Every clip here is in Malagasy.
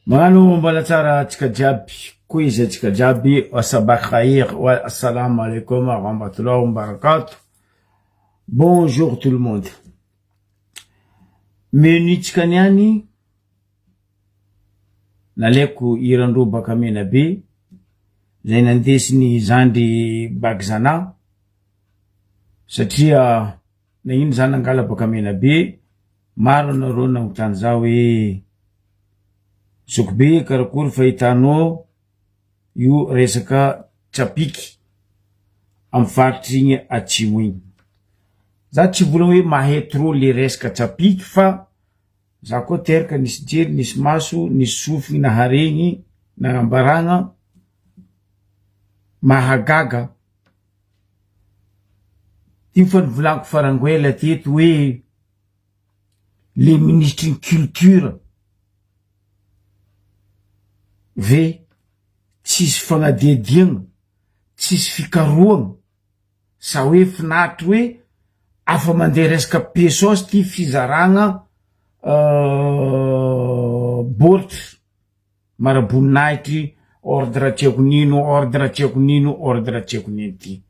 Magnano mbala tsara antsika jiaby, koa izy antsika jiaby, wa sabah khair, wa assalamu alaikum wa rahmatullah wa barakatuh. Bonjour tout le monde. Menu-tsika niany, nalaiko hiran-dreo baka Menabe, zay nandesiny zandry Bagzana, satria nagnino za nangala baka Menabe, Maro anareo nagnontany za hoe zokibe karakory fahitanao io resaka tsapiky am faritry igny atsimo igny. Za tsy hivolagna hoe mahay trop le resaka tsapiky fa za koa teraka nisy jery nisy maso nisy sofigny naharegny nagnambaragna mahagaga Io fa nivolaniko farangoela teto hoe le minisitry ny culture ve tsisy fanadihadiagna, tsisy fikarohagna sa hoe finaritry hoe afa mandeha resaka pesos ty fizaragna baoritry. Maraboninahitry ordre tsy haiko nino ordre tsy haiko nino ordre tsy haiko nino ty.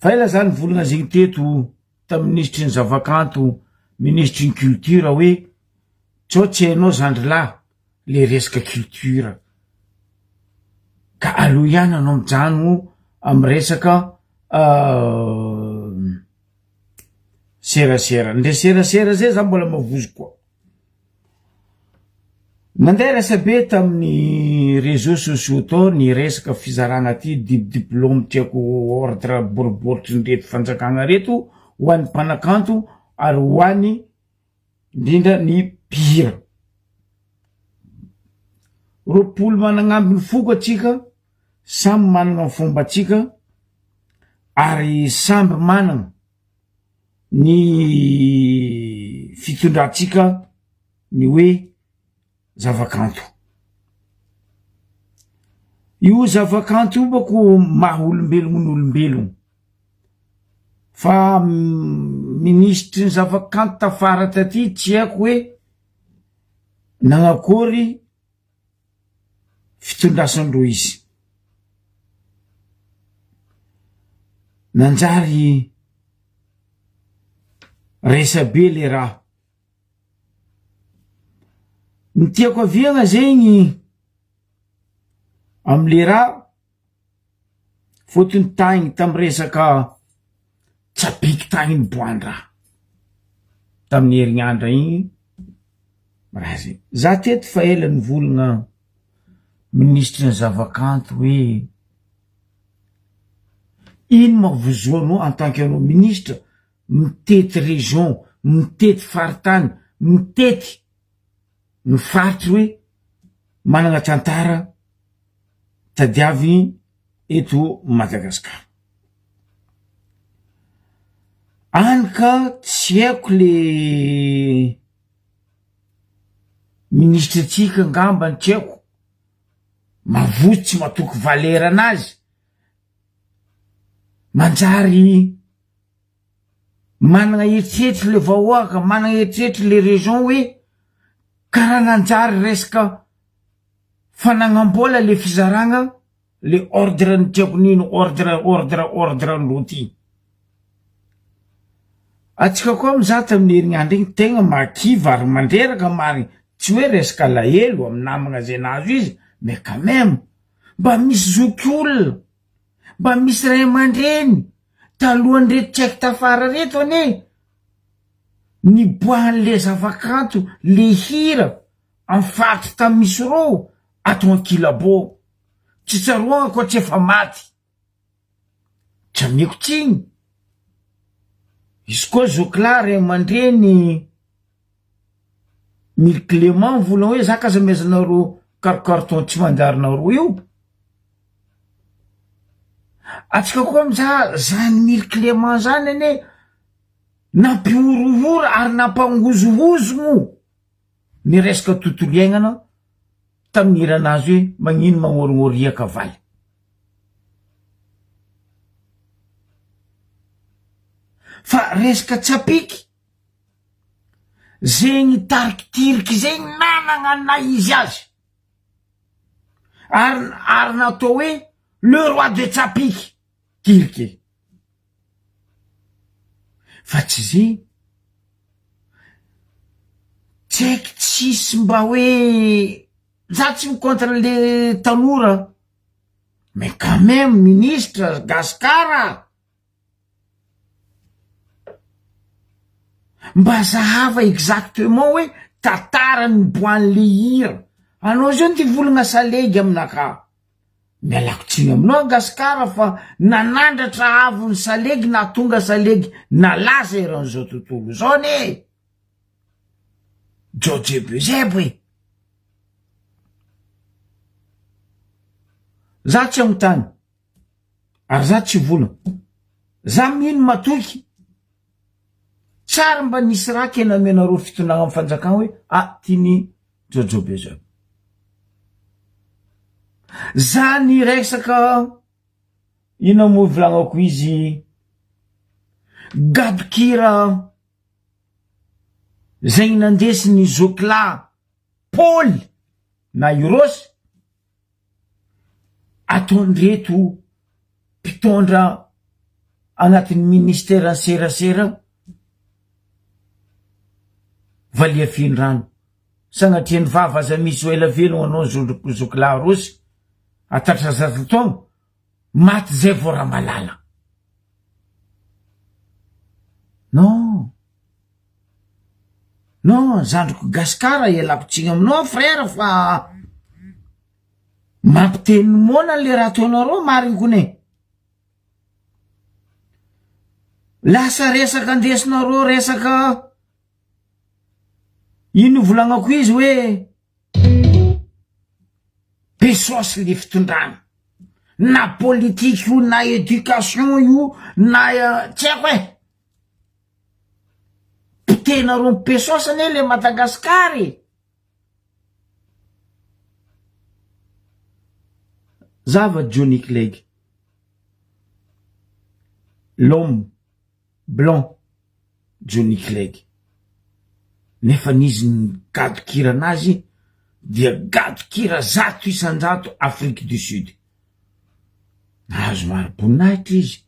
Fa ela za nivolagna zegny teto tam minisitry ny zavakanto, minisitry ny culture hoe tsao tsy hainao zandry lahy le resaka culture ka aleo ihany anao mijanogno am resaka serasera, ndre serasera zay za mbola mavozo koa. Nandeha resabe tamin'ny réseaux sociaux tao ny resaka fizarana ty diplôme tsy haiko ordre boriboritrin'ireto fanjakana reto ho an'ny mpanakanto ary ho an'ny indrindra ny mpihira. 20 managnamby ny foko atsika, samy manana ny fombantsika ary samby manana ny fitondrantsika ny hoe zavakanto. Io zavakanto io manko maha olombelogno ny olombelogno fa minisitry ny zavakanto tafara taty tsy haiko hoe nagnakory fitondrasandreo izy. Nanjary resabe le raha. Ny tiako aviagna zegny amle raha fôtony tagny tamy resaka tsapiky tagny niboahan-draha tamin'ny herignandro igny raha zay. Za teto fa ela nivolagna minisitry ny zavakanto hoe ino ma vozoanao en tant que anao minisitra mitety région, mitety faritany, mitety ny faritry hoe managna tantara tadiaviny eto Madagasikara. Any ka tsy haiko le minisitry antsika angambany tsy haiko, mavozo tsy matoky valeur anazy, manjary managna eritreritry le vahoaka, managna eritreritry le région hoe karaha nanjary resaka fanagnam-bola le fizaragna le ordre ny tiako nino ordre ordre ordre ndrô ty. Atsika koa mizaha tamin'ny herignandro igny tegna mahakivy ary mandreraka marigny, tsy hoe resaka alahelo amy namagna zay nahazo izy mais quand même mba misy zokiolona, mba misy ray aman-dreny talohan'ireto tsy haiko tafara reto anie niboahan'le zavakanto le hira amy faritry tany misy rô ato ankilabô, tsy tsaroagna koa tsy efa maty, tsy ameko tsiny, izy koa zokilahy ray aman-dreny Mily Clément mivolagna hoe za k'aza amezanareo carton tsy manjary nareo io, atsika koa mizaha zany Mily Clément zany anie nampihorohoro ary nampangozohozogno ny resaka tontolo iainana tamin'ny hiranazy hoe magnino magnorignoriaka valy. Fa resaka tsapiky. Zegny tarikitiriki zegny nanagna ny naha izy azy. Ary ary natao hoe le roi de tsapiky tiriky. Fa tsy zegny. Tsy haiko tsisy mba hoe za tsy mi-contre le tanora mais quand même ministre gasikara. Mba zahava exactement hoe tantara niboahan'le hira. Anao zao ty volagna salegy aminakahy. Mialako tsiny aminao Gasikara fa nanandratra avo ny salegy nahatonga salegy nalaza eran'izao tontolo izao anie. Jojebozebo e. Za tsy anontany. Ary za tsy vola. Za mino matoky. Tsary mba nisy raha ke namenareo fitondragna am fanjakana hoe ah ty ny Jojo be zao. Za niresaka ina moa volagnako izy gadon-kira zegny nandesiny zokilahy Paoly na i Rosy. ataon'ireto mpitondra anatin'ny ministeran'ny serasera valia fenirano sanatria ny vava aza misy ho ela velogno anao zondroko zokilahy rosy atatra zato taogno maty zay vao ramalala non non zandriko gasikara ialako tsiny aminao frère fa mampiteny moana le raha ataonareo mariny kone lasa resaka andesinareo resaka ino volagnako izy hoe be saosy le fitondrana na politique io na éducation io na tsy haiko e Potehinareo ny pesos anie le Madagascar e! Zava Johnny Clegg, l'homme blanc Johnny Clegg, nefa n'izy ny gadon-kira anazy dia gadon-kira 100% Afrique du Sud, nahazo mari-boninahitra izy.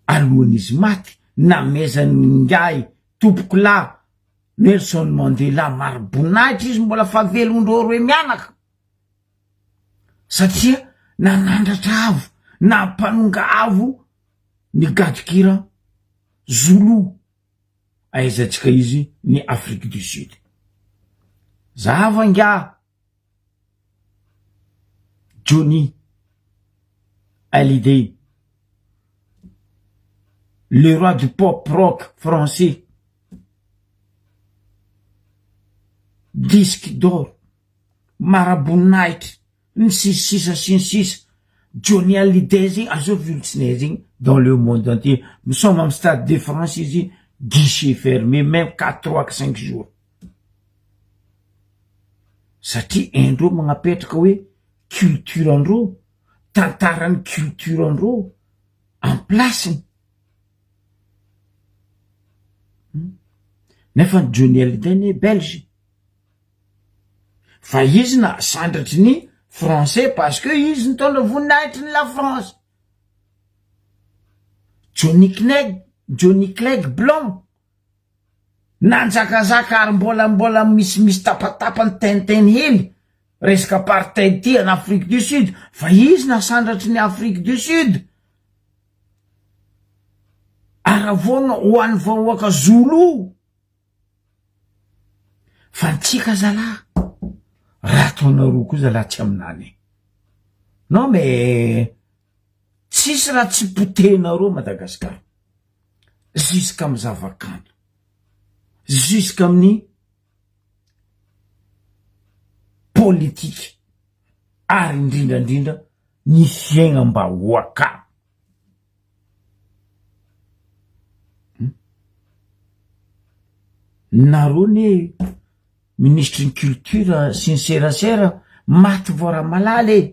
alohan'izy maty namezan'ny ingahy tompokolahy Nelson Mandela mari-boninahitra izy mbola fa velon-dreo roe mianaka satria nanandratra avo nampanonga avo ny gadon-kira Zulu ahaizantsika izy ny Afrique du Sud zahava ingahy Johnny Hallyday, le roi du pop rock français, disque d'or, maraboninahitra, ny sisa sy ny sisa, Johnny Hallyday zegny azovy olo tsy nahay zegny dans le monde entier, misaoma amy stade de France izy guichet fermé même quatre trois cinq jours. Satria haindreo magnapetraka hoe culture andreo, tantaran'ny culture andreo en place-ny. Nefa ny Johnny Hallyday anie belge, fa izy na sandratry ny français parce que izy nitondra voninahitry ny la France. Johnny Clegg, Johnny Clegg blanc. Nanjakazaka ary mbola mbola misimisy tapatapany tenten hely resaka apartheid ty any Afrique du Sud fa izy nasandratry ny Afrique du Sud aravoana ho an'ny vahoaka Zoulou fa ntsika zalahy raha ataonareo koa zalahy tsy aminany e non mais tsisy raha tsy potehinareo Madagascar jusqu'amy zavakanto jusqu'amin'ny politika ary indrindrandrindra ny fiaignam-bahoaka. Nareo anie minisitry ny culture sy ny serasera maty vao ramalala e!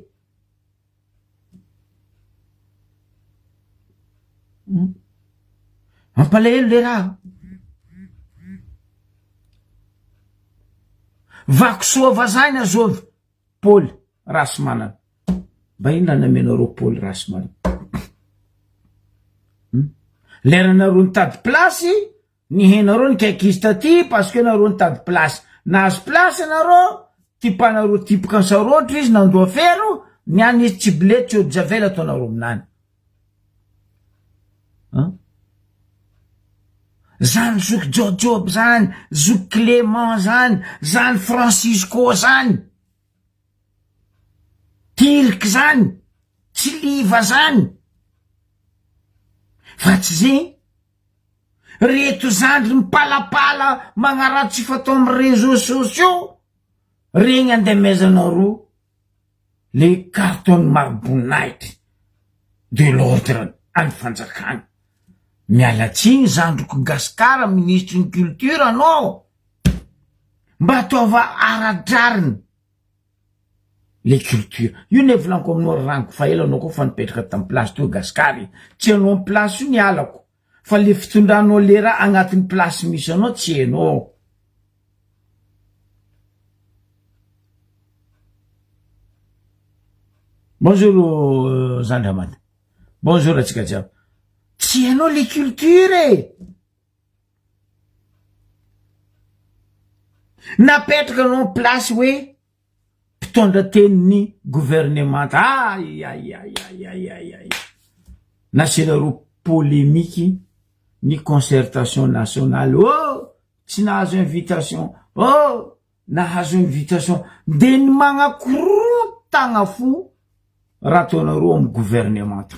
Mampalahelo le raha. Vakisoa vazaha iny azovy Paoly Rasimanana. Mba inona namenareo Paoly Rasimanana? Hmm? Leranareo nitady place, nihenareo nikaiky izy taty parce que nareo nitady place. Nahazo place nareo, tipanareo tipoka ansaroatra izy nandoa fero, niany izy tsy blé tsy eau de javel ataonareo aminany. Hein? Zany zoky Jojob zany, zoky Clément zany, zany Francisco zany, Turc zany, Tsiliva zany, fa tsy zegny, reto zandry mipalapala magnaratsy fatao amy réseaux sociaux, regny andemezanareo le carton mariboninahitry de l'ordre any fanjakana. Miala tsiny zandriko Gasikara minisitry ny culture anao mba ataova ara-drariny le culture. Io ne volaniko aminao ry raniko fa ela anao koa fa nipetraka tam place teo Gasikara e. Tsy anao am place io nialako fa le fitondranao le raha agnatin'ny place misy anao tsy hainao. Bonjour zandry Amada. Bonjour atsika jiaby. Tsy hainao le culture e. Napetraka anao place hoe mpitondra tenin'ny gouvernemanta. Ay ay ay ay ay ay ay. Nasianareo polémique ny concertation nationale. Oh, tsy nahazo invitation. Oh, nahazo invitation. De ny magnakorontagna fo raha ataonareo amy gouvernemanta.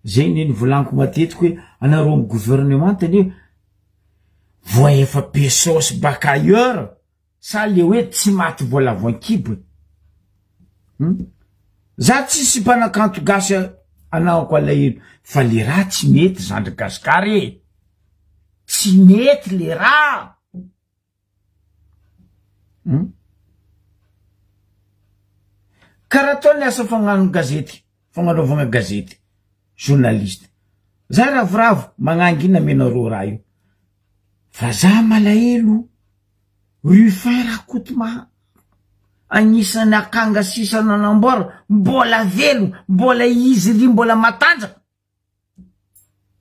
Zegny ne nivolaniko matetiky hoe anareo amy gouvernemanta anie voa efa be saosy baka ailleurs sa le hoe tsy maty voalavo an-kibo e. Hum? Za tsisy mpanakanto gasy anaoko alahelo fa le raha tsy mety zandry gasikara e. Tsy mety le raha. Hum? Karaha atao ny asa fagnano gazety, fagnanaovagna gazety, journaliste. Za ravoravo magnangina amenareo raha io. Fa za malahelo Ruffin Rakotomaha agnisan'ny akanga sisa nanamboara mbola velogno, mbola izy ry mbola matanjaka.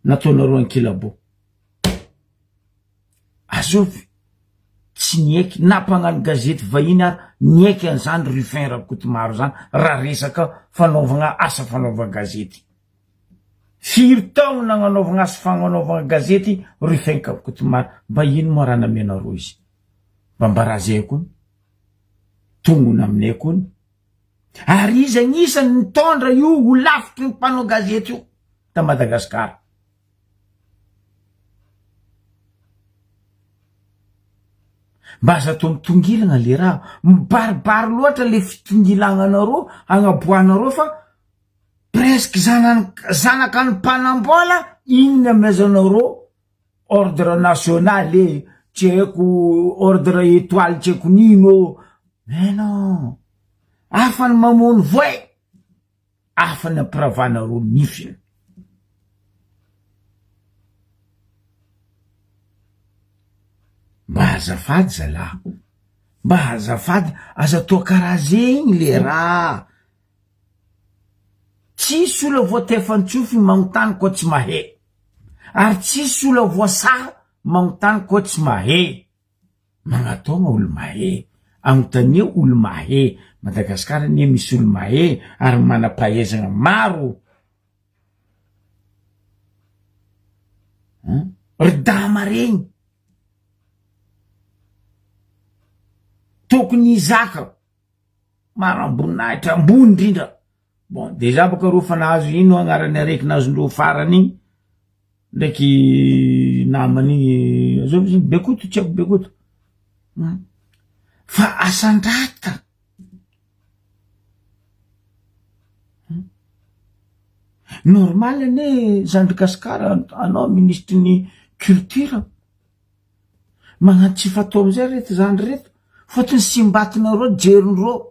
Nataonareo ankilabao. Azovy tsy niaiky na mpagnano gazety vahiny ary niaiky an'izany Ruffin Rakotomaro zany raha resaka fanaovagna asa fanaovagna gazety. Firy taogno nagnanaovagna asa fagnanaovagna gazety Ruffin Rakotomaro mba ino moa raha namenareo izy? Mba mba raha zay koa tognona aminay koa ary izy agnisan'ny nitondra io ho lafitry ny mpanao gazety io ta Madagasikara. Mba aza atao mitongilagna le raha, mibaribary loatra le fitongilagnanareo agnaboahanareo fa presque zanan- zanaka ny mpanambola igny ny amezanareo ordre national e, tsy haiko ordre etoile tsy haiko nino ô, mais non, hafa ny mamono voay, hafa ny ampiravanareo nifiny. Mba azafady zalah, mba azafady aza atao karaha zegny le raha, tsisy olo voatefan-tsofiny magnontany koa tsy mahay. Ary tsisy olo voasaha magnontany koa tsy mahay. Magnataogna olo mahay, agnontania olo mahay, Madagascar anie misy olo mahay ary manam-pahaizagna maro. Hein? Ry dama regny tokony hizaka manam-boninahitra ambony indrindra. Bon dejà bôka reo fa nahazo ino agnarany araiky nazondreo farany igny ndraiky namany igny azovy izy igny Bekoto tsy haiko Bekoto hum fa asandrata hum normal anie zandry gasikara anao minisitry ny culture magnano tsy fatao amizay reto zandry reto fôtony simbatinareo jerindreo.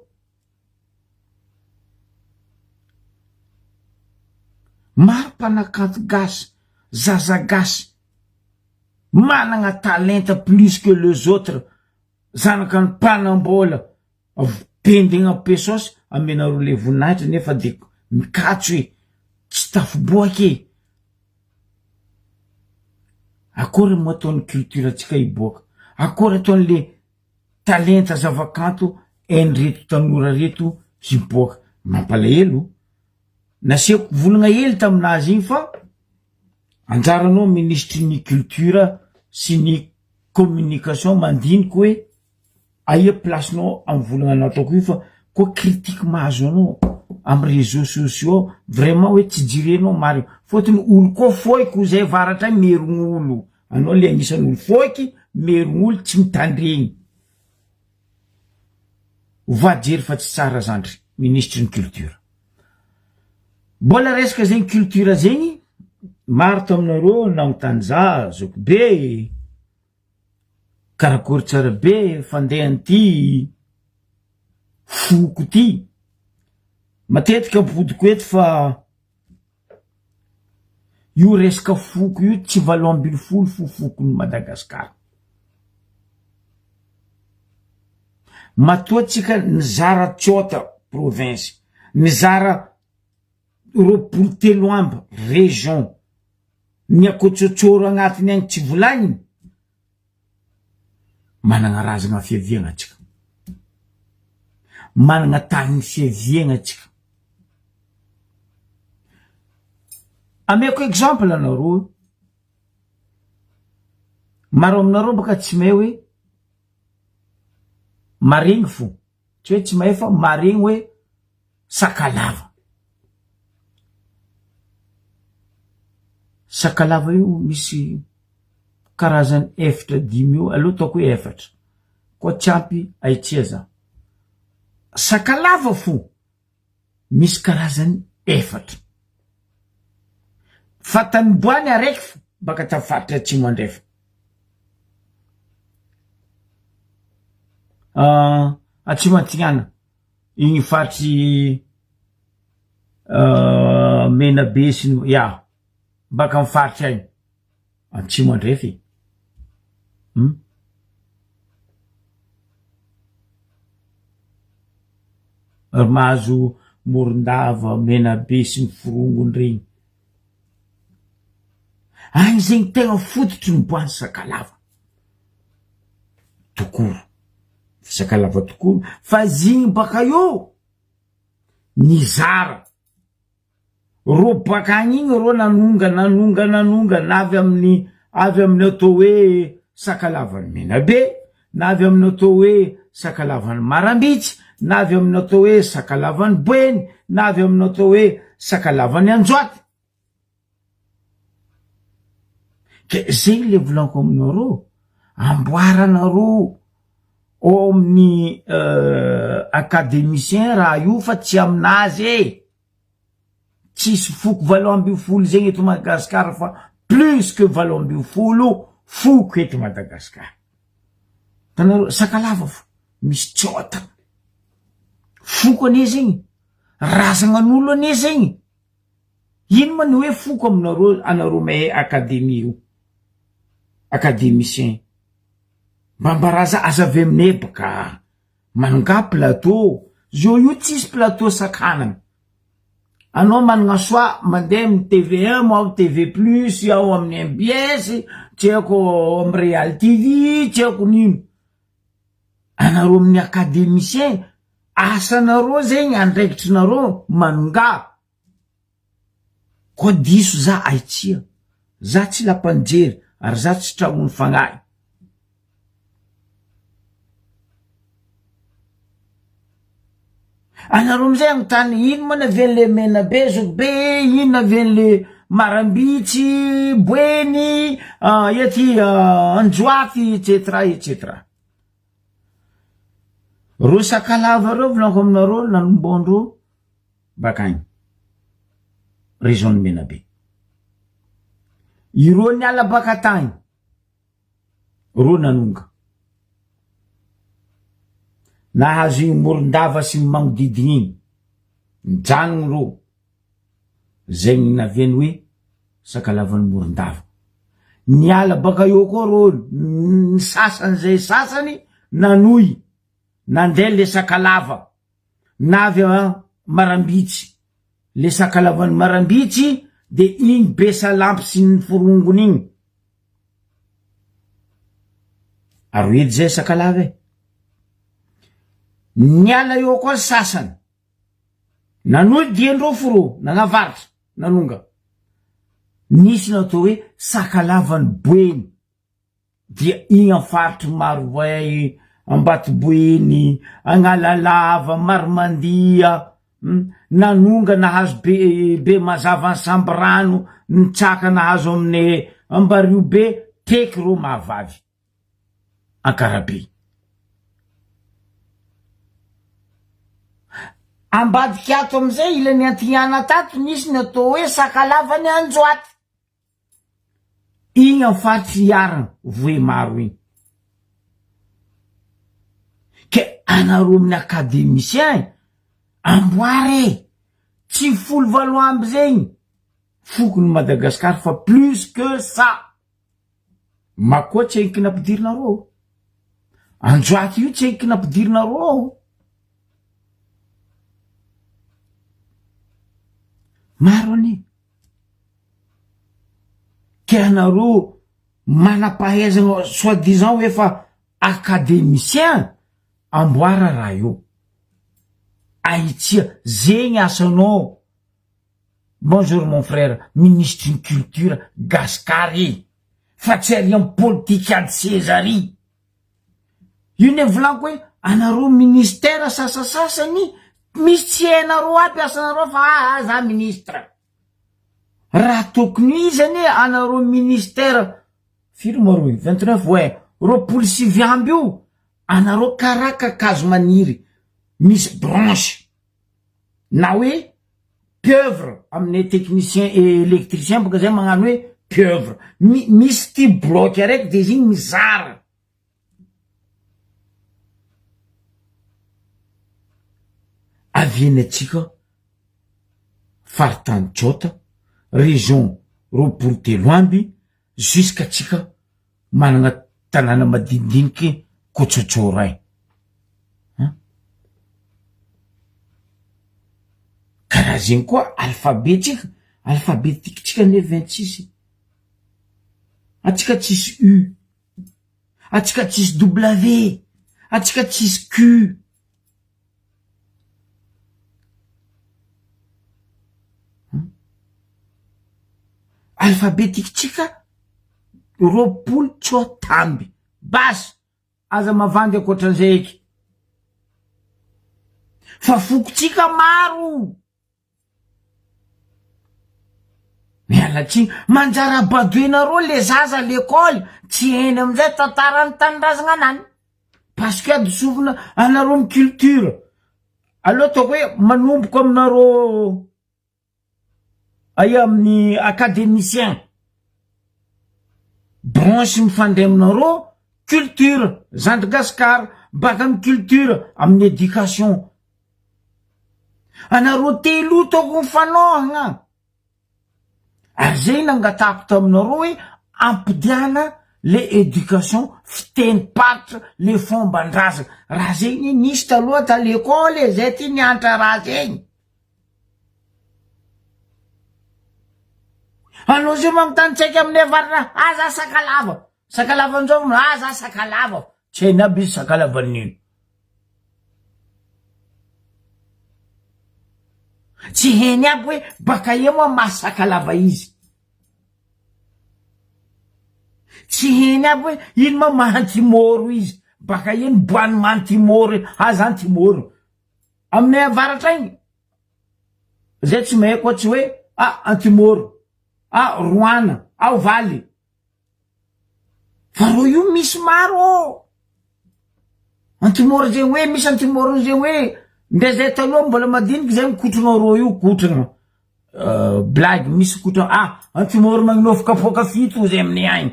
Maro mpanakanto gasy, zaza gasy, managna talenta plus que les autres. Zanaka ny mpanambola pending pesos amenareo le voninahitra nefa de mikatso e, tsy tafiboaka e. Akory moa ataon'ny culture antsika hiboaka, akory ataon'le talenta zavakanto hain'ireto tanora reto hiboaka, mampalahelo. Nasehoko volagna hely taminazy igny fa anjaranao minisitry ny culture sy ny communication mandiniky hoe aia place-nao amy volagna nataoko io fa koa critique mahazo anao amy réseaux sociaux vraiment hoe tsy jerenao marigny fôtony olo koa foiky zay avaratra agny merogno olo anao le agnisan'ny olo foiky merogno olo tsy mitandregny Ovahy jery fa tsy tsara zandry minisitry ny culture. Mbola resaka zegny culture zegny, maro taminareo nagnontany za zoky be, karakory tsara be fandehan'ity foko ty, matetika ampodiko eto fa Io resaka foko io tsy 18 fo fokon'i Madagascar. Matoa tsika nizara tsôta province, nizara 23 amby région, ny akôtsôtsôro agnatiny agny tsy volagniny, managna razagna fiaviagna tsika, managna tany fiaviagna tsika. Ameko exemple anareo, maro aminareo baka tsy mahay hoe maregny fo, tsy hoe tsy mahay fa maregny hoe sakalava. Sakalava io misy karazany efatra dimy eo, aleo ataoko hoe efatra, koa tsy ampy ahitsia za. Sakalava fo misy karazany efatra, fa taniboany araiky fo baka tamy faritra atsimo andrefa. Atsimo antignana igny faritry Menabe sy ny ya baka amy faritry agny atsimo andrefa e. Ary mahazo Morondava, Menabe sy ny forongony regny. Agny zegny tegna fototry ny boany Sakalava. Tokoro. Sakalava tokoro. Fa zigny baka eo nizara. Rô bakagny igny rô nanonga nanonga nanonga na avy amin'ny avy amin'ny atao hoe Sakalavan'i Menabe, na avy amin'ny atao hoe Sakalavan'i Marambitsy, na avy amin'ny atao hoe Sakalavan'i Boeny, na avy amin'ny atao hoe Sakalavan'i Anjoaty. Ke zegny le volaniko aminareo, amboaranareo ao amin'ny academicien raha io fa tsy aminazy e! Tsisy foko 18 zegny eto Madagasikara fa plus que 18 foko eto Madagasikara. Hitanareo, Sakalava fo misy tsôta. Foko anie zegny, razagnan'olo anie zegny. Ino ma ny hoe foko aminareo anareo mahay academie io, academicien. Mba mbaraza aza avy aminay baka manonga plateau, zao io tsisy plateau sakanana. Anao managna choix mandeha amin'ny tvm ao TV plus ao amin'ny mbs tsy haiko amin'ny real TV tsy haiko n'ino. Anareo amin'ny academicien asanareo zegny andraikitrinareo manonga. Koa diso za aitsia, za tsy lapanjery ary za tsy tragnon'ny fagnahy. Anareo amizay anontany ino moa navian'le Menabe zokibe, ino navian'le Marambitsy, Boeny, ia ty Anjoaty et cetera et cetera. Reo Sakalava reo volaniko aminareo nanombohandreo bakagny région ny Menabe. Ireo niala baka tagny Reo nanonga. Nahazo igny Morondava sy ny magnodidigny igny. Nijanogno reo. Zegny naviany hoe Sakalavan'i Morondava. Niala baka eo koa reo ny sasany zay sasany. nanohy nandeha le Sakalava navy a Marambitsy, le Sakalavan'i Marambitsy de igny Besalampy sy ny forongony igny. Ary edy zay Sakalava e. Niala eo koa ny sasany. Nanohy dian-dreo foro nagnavaratra, nanonga. Nisy natao hoe Sakalavan'i Boeny. Dia igny am faritry Marovoay, Ambatoboeny, Agnalalava, Maromandia, nanonga nahazo be Bemazava any Sambirano, nitsaka nahazo amin'ny Ambariobe, teky reo mahavavy. Ankarabe. Ambadika ato amizay ilany Antignana tato nisy ny atao hoe Sakalava ny Anjoaty. Igny am faritry Iarana Vohemaro igny. Ke anareo amin'ny académicien amboary e! Tsy 18 zegny fokon'i Madagascar fa plus que ça. Makoa tsy haiko nampidirinareo ao. Anjoaty io tsy haiko nampidirinareo ao. Maro anie. Ke anareo manam-pahaizana soit disant hoe efa académicien, amboara raha io. Ahitsia, zegny asanao. Bonjour mon frère, minisitry ny culture Gascar e! Fa tsy ary am politique ady seza ary. Io ne volaniko hoe anareo ministère sasasasany misy tsy hainareo aby asanareo fa aa za ministre. Raha tokony izy anie anareo ministère firy moa roy 29 ouais 29 io anareo karaha kakazo maniry misy branche na hoe pieuvre aminay technicien électricien boka zay magnano hoe pieuvre misy ty bloc araiky de izy igny mizara avy eny atsika faritany Jota région 23 jusqu'atsika manana tanàna madinidiniky Kotsotsoray an! Karaha zegny koa alphabet-tsika, alphabetique-tsika anie 26, atsika tsisy U, atsika tsisy W, atsika tsisy Q. Alphabetique-tsika 20 tsoatamby, basy aza mavandy ankoatran'izay eky fa fokotsika maro. Miala tsiny, manjara badoenareo le zaza lekôly tsy hainy amizay tantaran'ny tanindrazagna anany parce que adisovina anareo amy culture, aleo ataoko hoe manomboko aminareo aia amin'ny académicien branche mifandray aminareo culture zandry gasikara baka amy culture amin'ny éducation. Anareo telo io tokony mifanohagna. Ary zay nangatahako taminareo hoe ampidiana le éducation fitenim-paritra le fomban-drazana. Raha zay anie nisy taloha ta l'école e, zay ty nianatra raha zegny. Anao zay magnontany tsaiky aminay avaratra, ah za sakalava, sakalavan-jao, ah za sakalava. Tsy hainy aby izy sakalavan'ino. Tsy hainy aby hoe baka aia moa maha sakalava izy. Tsy hainy aby hoe ino moa maha antimôro izy. Baka aia niboahany maha antimôro, aza antimôro. Aminay avaratra agny, zay tsy mahay koa tsy hoe ah antimôro, ah roana, ah ovaly. Fa reo io misy maro ô! Antimoro zegny hoe misy antimoro zegny hoe ndre zay taloha mbola madiniky zay mikotrana reo io kotrana blague misy kotrana ah antimoro magnôfy kapoaka fito zay aminay agny.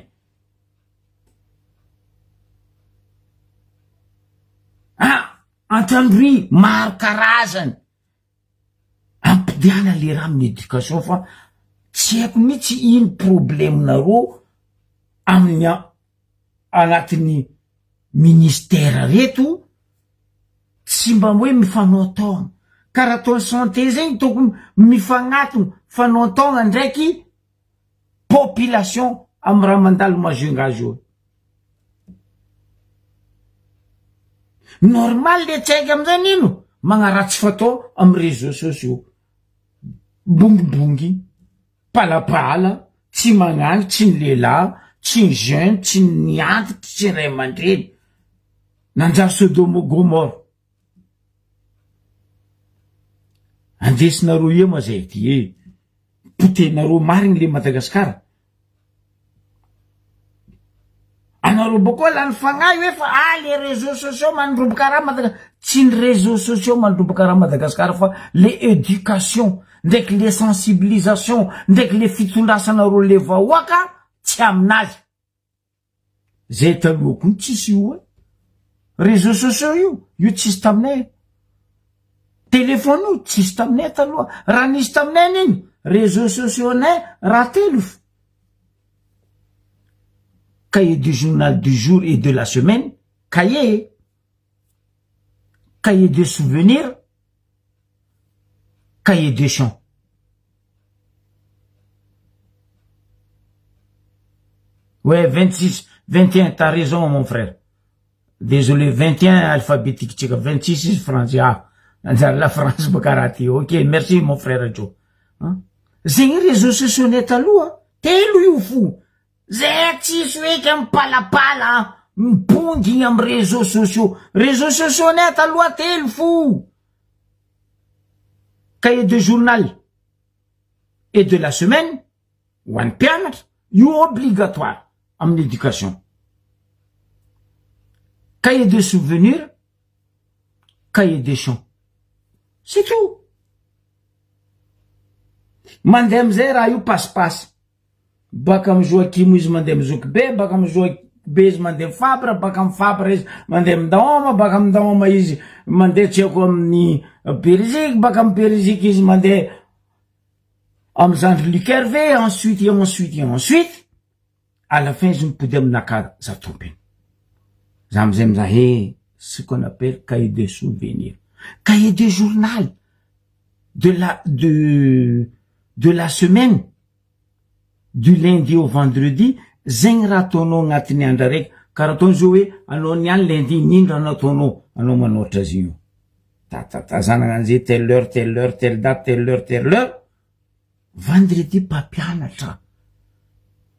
Ah Antandroy maro karazany. Ampidiana le raha amin'ny éducation fa tsy haiko mihitsy ino problème-nareo amin'ny agnatin'ny. Ministère reto tsy mba hoe mifanaontaona ka raha ataony santé zegny tokony mifagnatogno fanaontaogna ndraiky population amy raha mandalo Majunga zao. Normal le tsy haiko amizay nino magnaratsy fatao amy réseaux sociaux bongibongy palapala tsy magnano tsy ny lehilahy tsy ny jeune tsy ny antitry tsy ny ray aman-dreny nanjary Sodoma Gomorrhe andesinareo eo ma zay ty e potehinareo marigny le Madagasikara anareo bokoa lany fagnahy hoe fa ah le réseaux sociaux mandroboka raha Madagascar tsy ny réseaux sociaux mandroboka raha Madagasikara fa le éducation ndraiky le sensibilisation ndraiky le fitondrasanareo le vahoaka tsy aminazy zay taloha koa tsisy io e réseaux sociaux io io tsisy taminay telefony io tsisy taminay taloha raha nisy taminay n'iny réseaux sociaux nay raha telo fo cahier du journal du jour et de la semaine cahier cahier de souvenir cahier de chant ouais 26 21 t'as raison mon frère désolé 21 alphabétique tsika 26 izy français ah anjary la France baka raha ty ok merci mon frère Joe zegny réseaux sociaux nay taloha telo io fo zay tsisy hoeky amy palapala mibonginy amy réseaux sociaux réseaux sociaux nay taloha telo fo cahier de journal et de la semaine ho an'ny mpianatra io obligatoire amin'ny éducation cahier de souvenir cahier de chant c'est tout mandeha amizay raha io pasipasy baka amy Joakimo izy mandeha amy Zokibe baka amy Zokibe izy mandeha amy Fabra baka amy Fabra izy mandeha amy Daoma baka amy Daoma izy mandeha tsy haiko amin'ny Beriziky baka amy Beriziky izy mandeha amy zandry Luc Hervé ensuite et ensuite et ensuite à la fin izy mipody aminaka za tompiny za amizay mizaha he ce qu'on appelle cahier de souvenir cahier de journal de la semaine du lundi au vendredi zegny raha ataonao agnatin'ny andro araiky karaha ataony zao hoe anao niany lundi nino raha nataonao anao manoatra azy io tatata an'izay telle heure telle heure telle date telle heure telle heure vendredi mpampianatra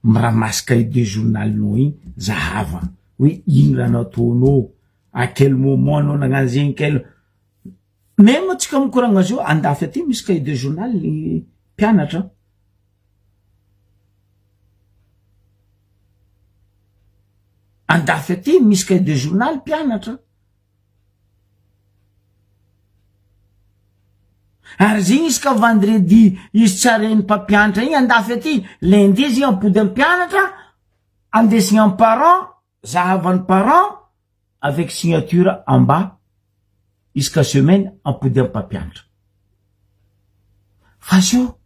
miramasy cahier de journalinao igny zahava hoe ino raha nataonao à quel moment anao nagnano zegny quel même atsika mikoragna azy io andafy aty misy cahier de journal ny mpianatra andafy aty misy cahier de journal mpianatra ary zegny izy ka vendredi izy tsy reny mpampianatra igny andafy aty lundi izy ampody amy mpianatra andesigny amy parent zahavan'ny parent avec signature amba isaka semaine ampody amy mpampianatra fa zio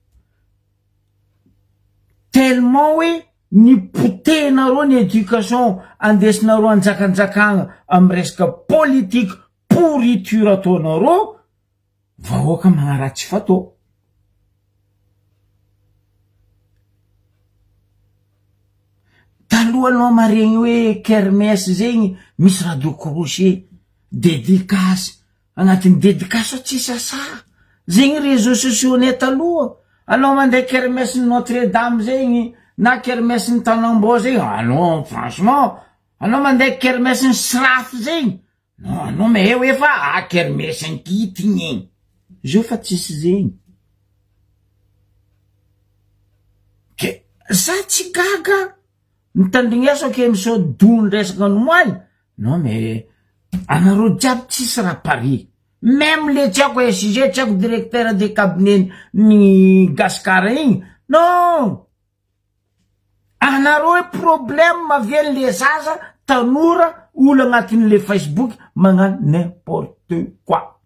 tellement hoe ny potehinareo ny éducation andesinareo anjakanjakagna amy resaka politique pourriture ataonareo vahoaka magnaratsy fatao taloha anao maregny hoe kermesse zegny misy radio crochet dédicace agnatin'ny dédicace ao tsisy asa zegny réseaux sociaux nay taloha anao mandeha kermesse ny Notre Dame zegny na kermesse ny Tanambao zegny anao franchement anao mandeha kermesse ny Sraf zegny non anao mahay hoe fa a kermesse ankitiny igny zio fa tsisy zegny ke za tsy gaga mitandrigneso ke misao dony resaka nomoaly non mais anareo jiaby tsisy raha pari même le tsy haiko SG tsy haiko directeur de cabinet ny Gasikara igny non anareo hoe problème maviany le zaza tanora olo agnatin'le Facebook magnano n'importe quoi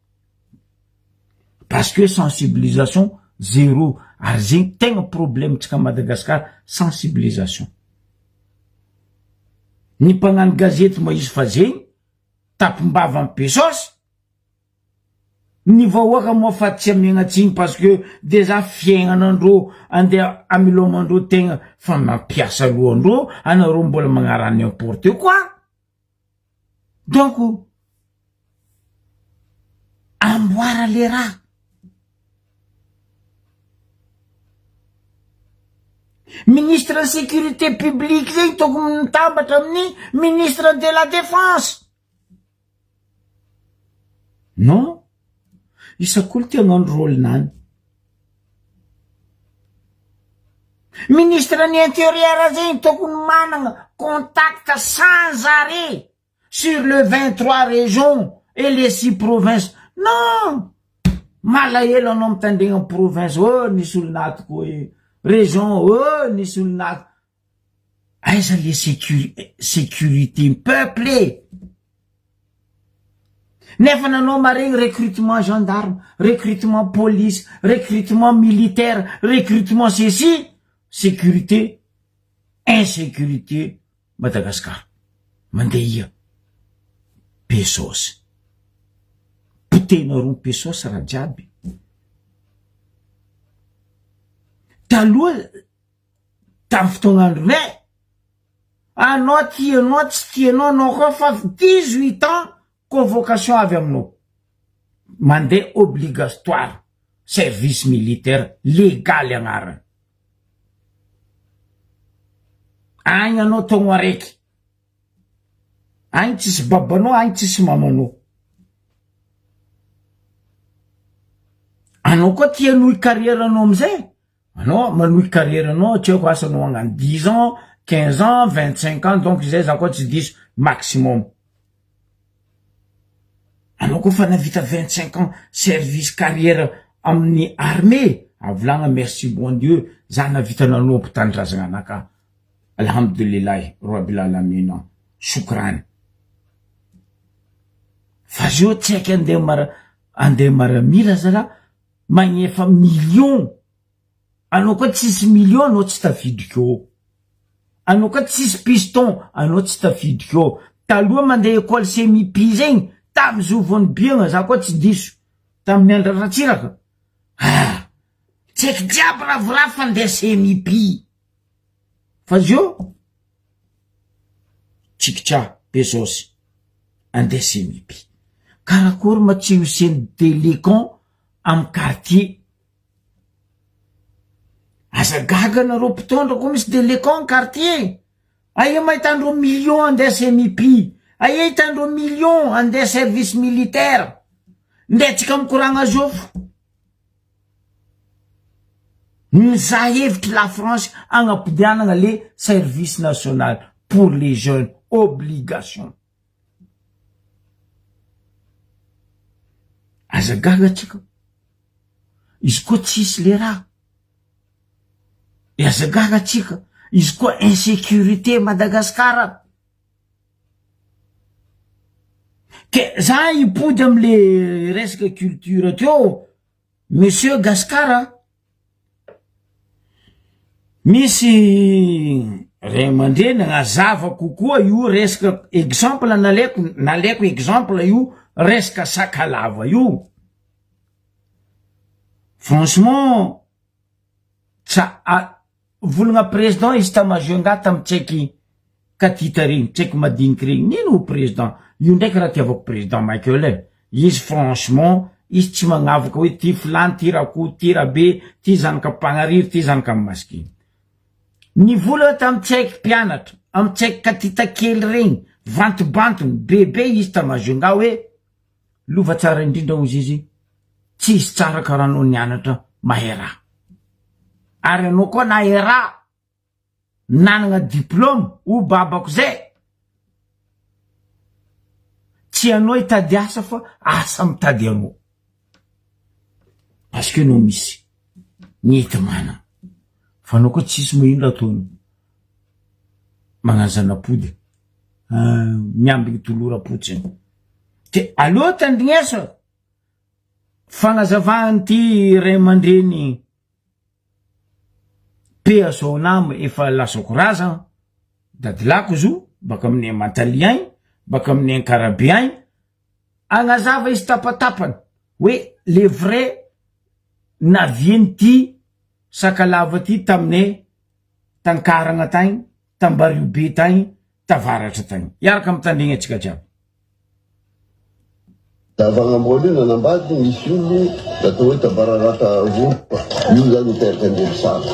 parce que sensibilisation zéro ary zegny tegna problème tsika Madagasikara sensibilisation. Ny mpagnano gazety moa izy fa zegny tapimbava be saosy. Ny vahoaka moa fa tsy amiagna tsiny parce que dejà fiaignanandreo andeha amilomandreo tegna fa mampiasa lohandreo anareo mbola magnaraha n'importe quoi. Donc amboara le raha. Ministre ny sécurité publique zegny tokony mitambatra amin'ny ministre de la défense. Non, isak'olo te hagnano rôle-nany. Ministre ny intérieur zegny tokony managna contact sans arrêt sur le 23 régions et les 6 provinces. Non! Malahelo anao mitandregna province, oh nisy olo naty koa e, région, oh nisy olo naty. Aiza le sécurité peuple e? Nefa nanao maregny recrutement gendarme, recrutement police, recrutement militaire, recrutement ceci, sécurité, insécurité Madagascar. Mandeha ia? Pesos. Potehina roa pesos raha jiaby. Taloha Tamin'ny fotoagn'andronay, anao tianao tsy tianao anao koa fa 18 ans convocation avy aminao, mandeha obligatoire service militaire legaly agnarany, agny anao taogno araiky, agny tsisy babanao agny tsisy mamanao, anao koa tia hanohy carrière anao amizay. Anao manohy carrière anao tsy haiko asa anao hagnano dix ans, 15 ans, 25 ans donc izay za koa tsy diso maximum. Anao koa fa navita 25 ans service carrière amin'ny armée avolagna merci bon Dieu za navita nanompo tanindrazagna anaka alhamdoulillahi rabbil alamina shukrany. Fa zio tsy haiko andeha mara andeha maramila zala magnefa million anao koa tsisy million anao tsy tafiditra eo anao koa tsisy piston anao tsy tafiditra eo taloha mandeha école semipi zegny tamy zo vao nibiagna za koa tsy diso tamin'ny andro Ratsiraka ah tsy haiko jiaby ravoravo fa ndeha semipi fa zio Tsikitsa Bezos andeha semipi karakory ma tsy ho seny delecon amy quartier aza gaga nareo mpitondra koa misy delecon quartier aia mahita andreo million andeha semipi aia ahita andreo million andeha service militaire ndeha tsika mikoragna zao fo Mizaha hevitry la France agnapodianagna le service national pour les jeunes obligation. Aza gaga atsika izy koa tsisy le raha e aza gaga atsika izy koa insécurité Madagascar ke za hipody amle resaka culture teo Monsieur Gascar a! Misy ray aman-dreny agnazava kokoa io resaka exemple nalaiko nalaiko exemple io resaka sakalava io, franchement tsa a- Volagna président izy ta Majunga tam tsaiky katita regny tsaiky madiniky regny nino ho président io ndraiky raha tiavako président Michael e izy franchement izy tsy magnavaka hoe ty filany ty rakoto ty rabe ty zanaka mpagnariry ty zanaka masikiny nivolagna tam tsaiky mpianatra am tsaiky katita kely regny vantobantony bebe izy ta Majunga hoe Lova tsara indrindra hozy izy, tsisy tsara karaha anao nianatra mahay raha. Ary anao koa nahay raha, nanagna diplôme, ho babako zay. Tsy anao hitady asa fa asa mitady anao. Parce que anao misy ny enti-manana. Fa anao koa tsisy moa ino raha ataonao? Magnano zana-pody. Miambigny toloram-potsiny. De aleo tandrigneso fagnazavan'ity ray aman-dreny paix à son âme efa lasako razagna, dadilako izy io. baka aminay Mantalia agny, baka aminay Ankarabe agny, agnazava izy tapatapany hoe le vrai navian'ity Sakalava ty taminay Tankaragna tagny, Tambariobe tagny, Tavaratra tagny. Hiaraka mitandregny antsika jiaby. Davagnamboaly io nanambady misy olo natao hoe Tabararata Voropa, io zany niteraka Andriamisara.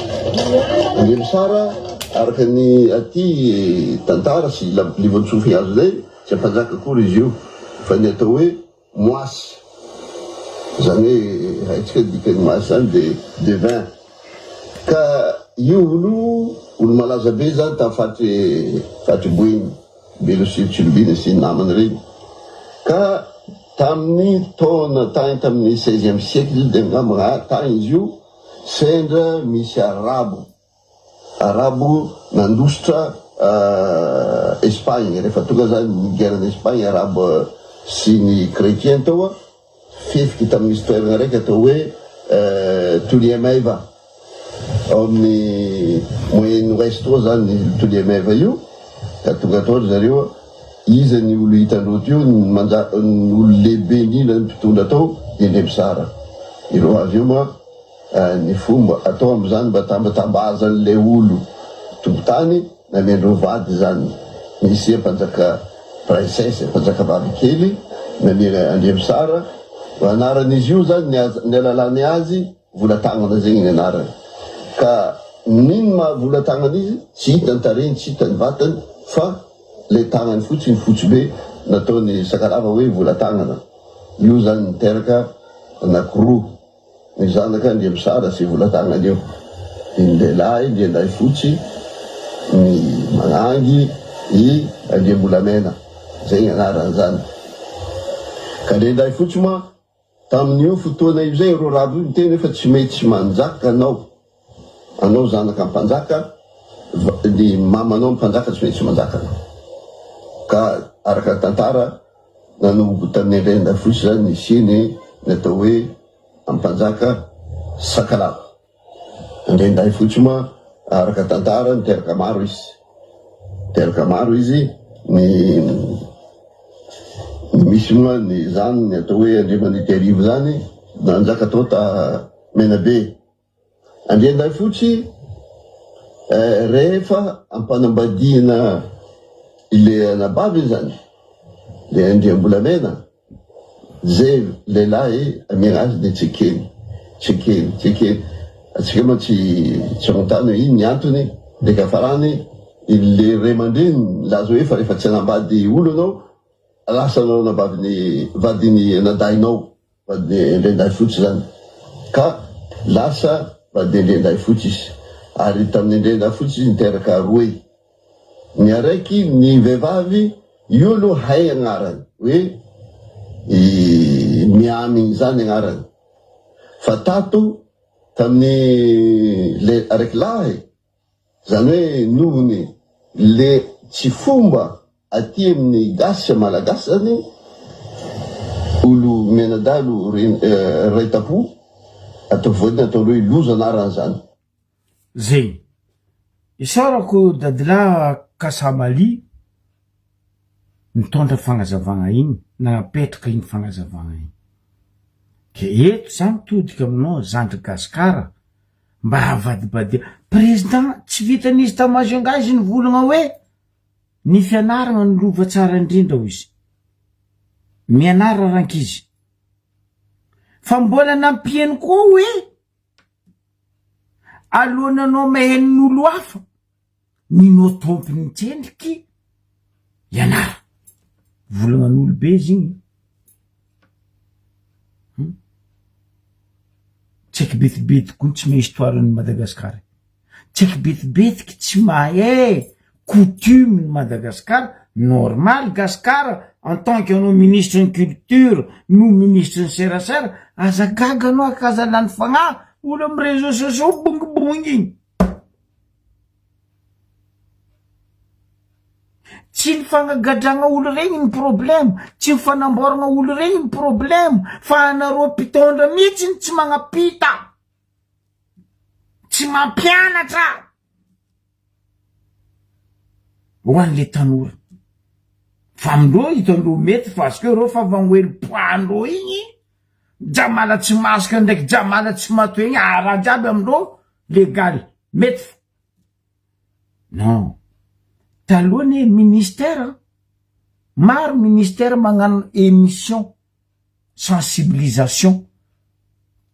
Andriamisara araka ny aty tantara sy livantsofigny azo zay tsy mpanjaka akory izy io fa ny atao hoe Moasy, zany hoe haintsika ny dikan'ny moasy zany de devin, ka io olo olo malaza be zany tam faritry faritry Boeny, Belo sy Tsilobina sy ny namany reny, ka tamin'ny taona tany tamin'ny seizième siècle io de angamba tany izy io sendra misy arabo Arabo nandositra Espagne, rehefa tonga zany ny guerre n'Espagne arabo sy ny chrétien tao, fefiky tamin'ny misy toerana raiky atao hoe Toliemeva ao amin'ny Moyen Ouest ao zany Toliemeva io, ka tonga tao ry zareo, iza ny olo hitandreo teo, ny manja- ny olo lehibe indrindra ny mpitondra tao dia Ndrembisara, ireo avy eo ma. Ny fomba atao amin'izany mba tambatambazan'ilay olo tompon-tany namendreo vady izany. Nisy mpanjaka princesse, mpanjaka vavy kely namela Andriamisara, anaran'izy io zany ny alalany azy Volatagnana zegny ny anarany. Ka n'ino maha Volatagnana izy tsy hita ny tarehiny, tsy hita ny vatany fa le tagnany fotsiny fotsy be nataony Sakalava hoe Volatagnana. Io zany niteraka anakiroa. Ny zanaka Andriamisara sy Volatagnana io dia ny lehilahy Andriandahifotsy, ny Magnangy, i Andriambolamena, zay ny anarany zany. Ka Andriandahifotsy moa tamin'io fotoana io zay ireo rabo io niteny hoe fa tsy mety manjaka anao, anao zanaka mpanjaka, ny mamanao mpanjaka tsy maintsy manjaka anao. Ka araka ny tantara Nanomboka tamin'ny Andriandahifotsy izany nisiany ny atao hoe Ampanjaka Sakalava. Andriandahifotsy moa araka tantara niteraka maro izy. Niteraka maro izy, ny misy moa ny izany ny atao hoe Andriamanitiarivo izany nanjaka tao ta Menabe. Andriandahifotsy, rehefa ampanambadiana ilay anabaviny izany, ilay Andriambolamena, izay lehilahy amiana azy dia tsy ekeny, tsy ekeny, tsy ekeny. Antsika moa tsy tsy manontany hoe ino ny antony, dia ankafarany ilay ray aman-dreny milaza hoe fa rehefa tsy hanambady olo ianao, lasa anao anabavin'ny vadin'ny anadahinao. Vady Andriandahifotsy izany ka lasa vady Andriandahifotsy izy. Ary tamin'ny Andriandahifotsy izy niteraka roe. Ny araiky ny vehivavy io aloha hay agnarany hoe i Miamigny izany agnarany. Fa tato tamin'ny le araiky lahy Zany hoe nohony le tsy fomba aty amin'ny gasy malagasy zany olo mianadahy ray tampo atao voadiny atao hoe loza anarany zany. Zegny. Isaorako Dadilahy Kasamali nitondra fagnazavagna igny, nagnapetraka igny fagnazavagna igny. Ke eto za mitodika aminao zandry gasikara Mba avadibadiha président tsy vitan'izy ta Majunga izy nivolagna hoe ny fianaragna no lova tsara indrindra hoy izy. Mianara rankizy. Fa mbola nampiany koa hoe alohan'ny anao mahenon'olo hafa Ninao tompony tsendriky ianara. Volagnan'olo be izy igny. Hum. Tsy haiky betibetiky koa tsy mahay histoire ny Madagascar. Tsy haiky betibetiky tsy mahay coutume ny Madagascar, normal Gascar en tant que anao ministre ny culture no ministre ny serasera, aza gaga anao aza lany fagnahy olo amy réseaux sociaux bongibongy igny. Tsy ny fanagadragna olo regny ny problème, tsy ny fanamboaragna olo regny ny problème fa anareo mpitondra mihitsy tsy magnapita, tsy mampianatra. Ho an'le tanora. Fa amindreo hitandreo mety parce que reo fa vangoely poids-ndreo igny, jamala tsy masque ndraiky jamala tsy matoe igny, ah raha jiaby amindreo légal, mety fo. Non. Taloha anie ministère, maro ministère magnano émission sensibilisation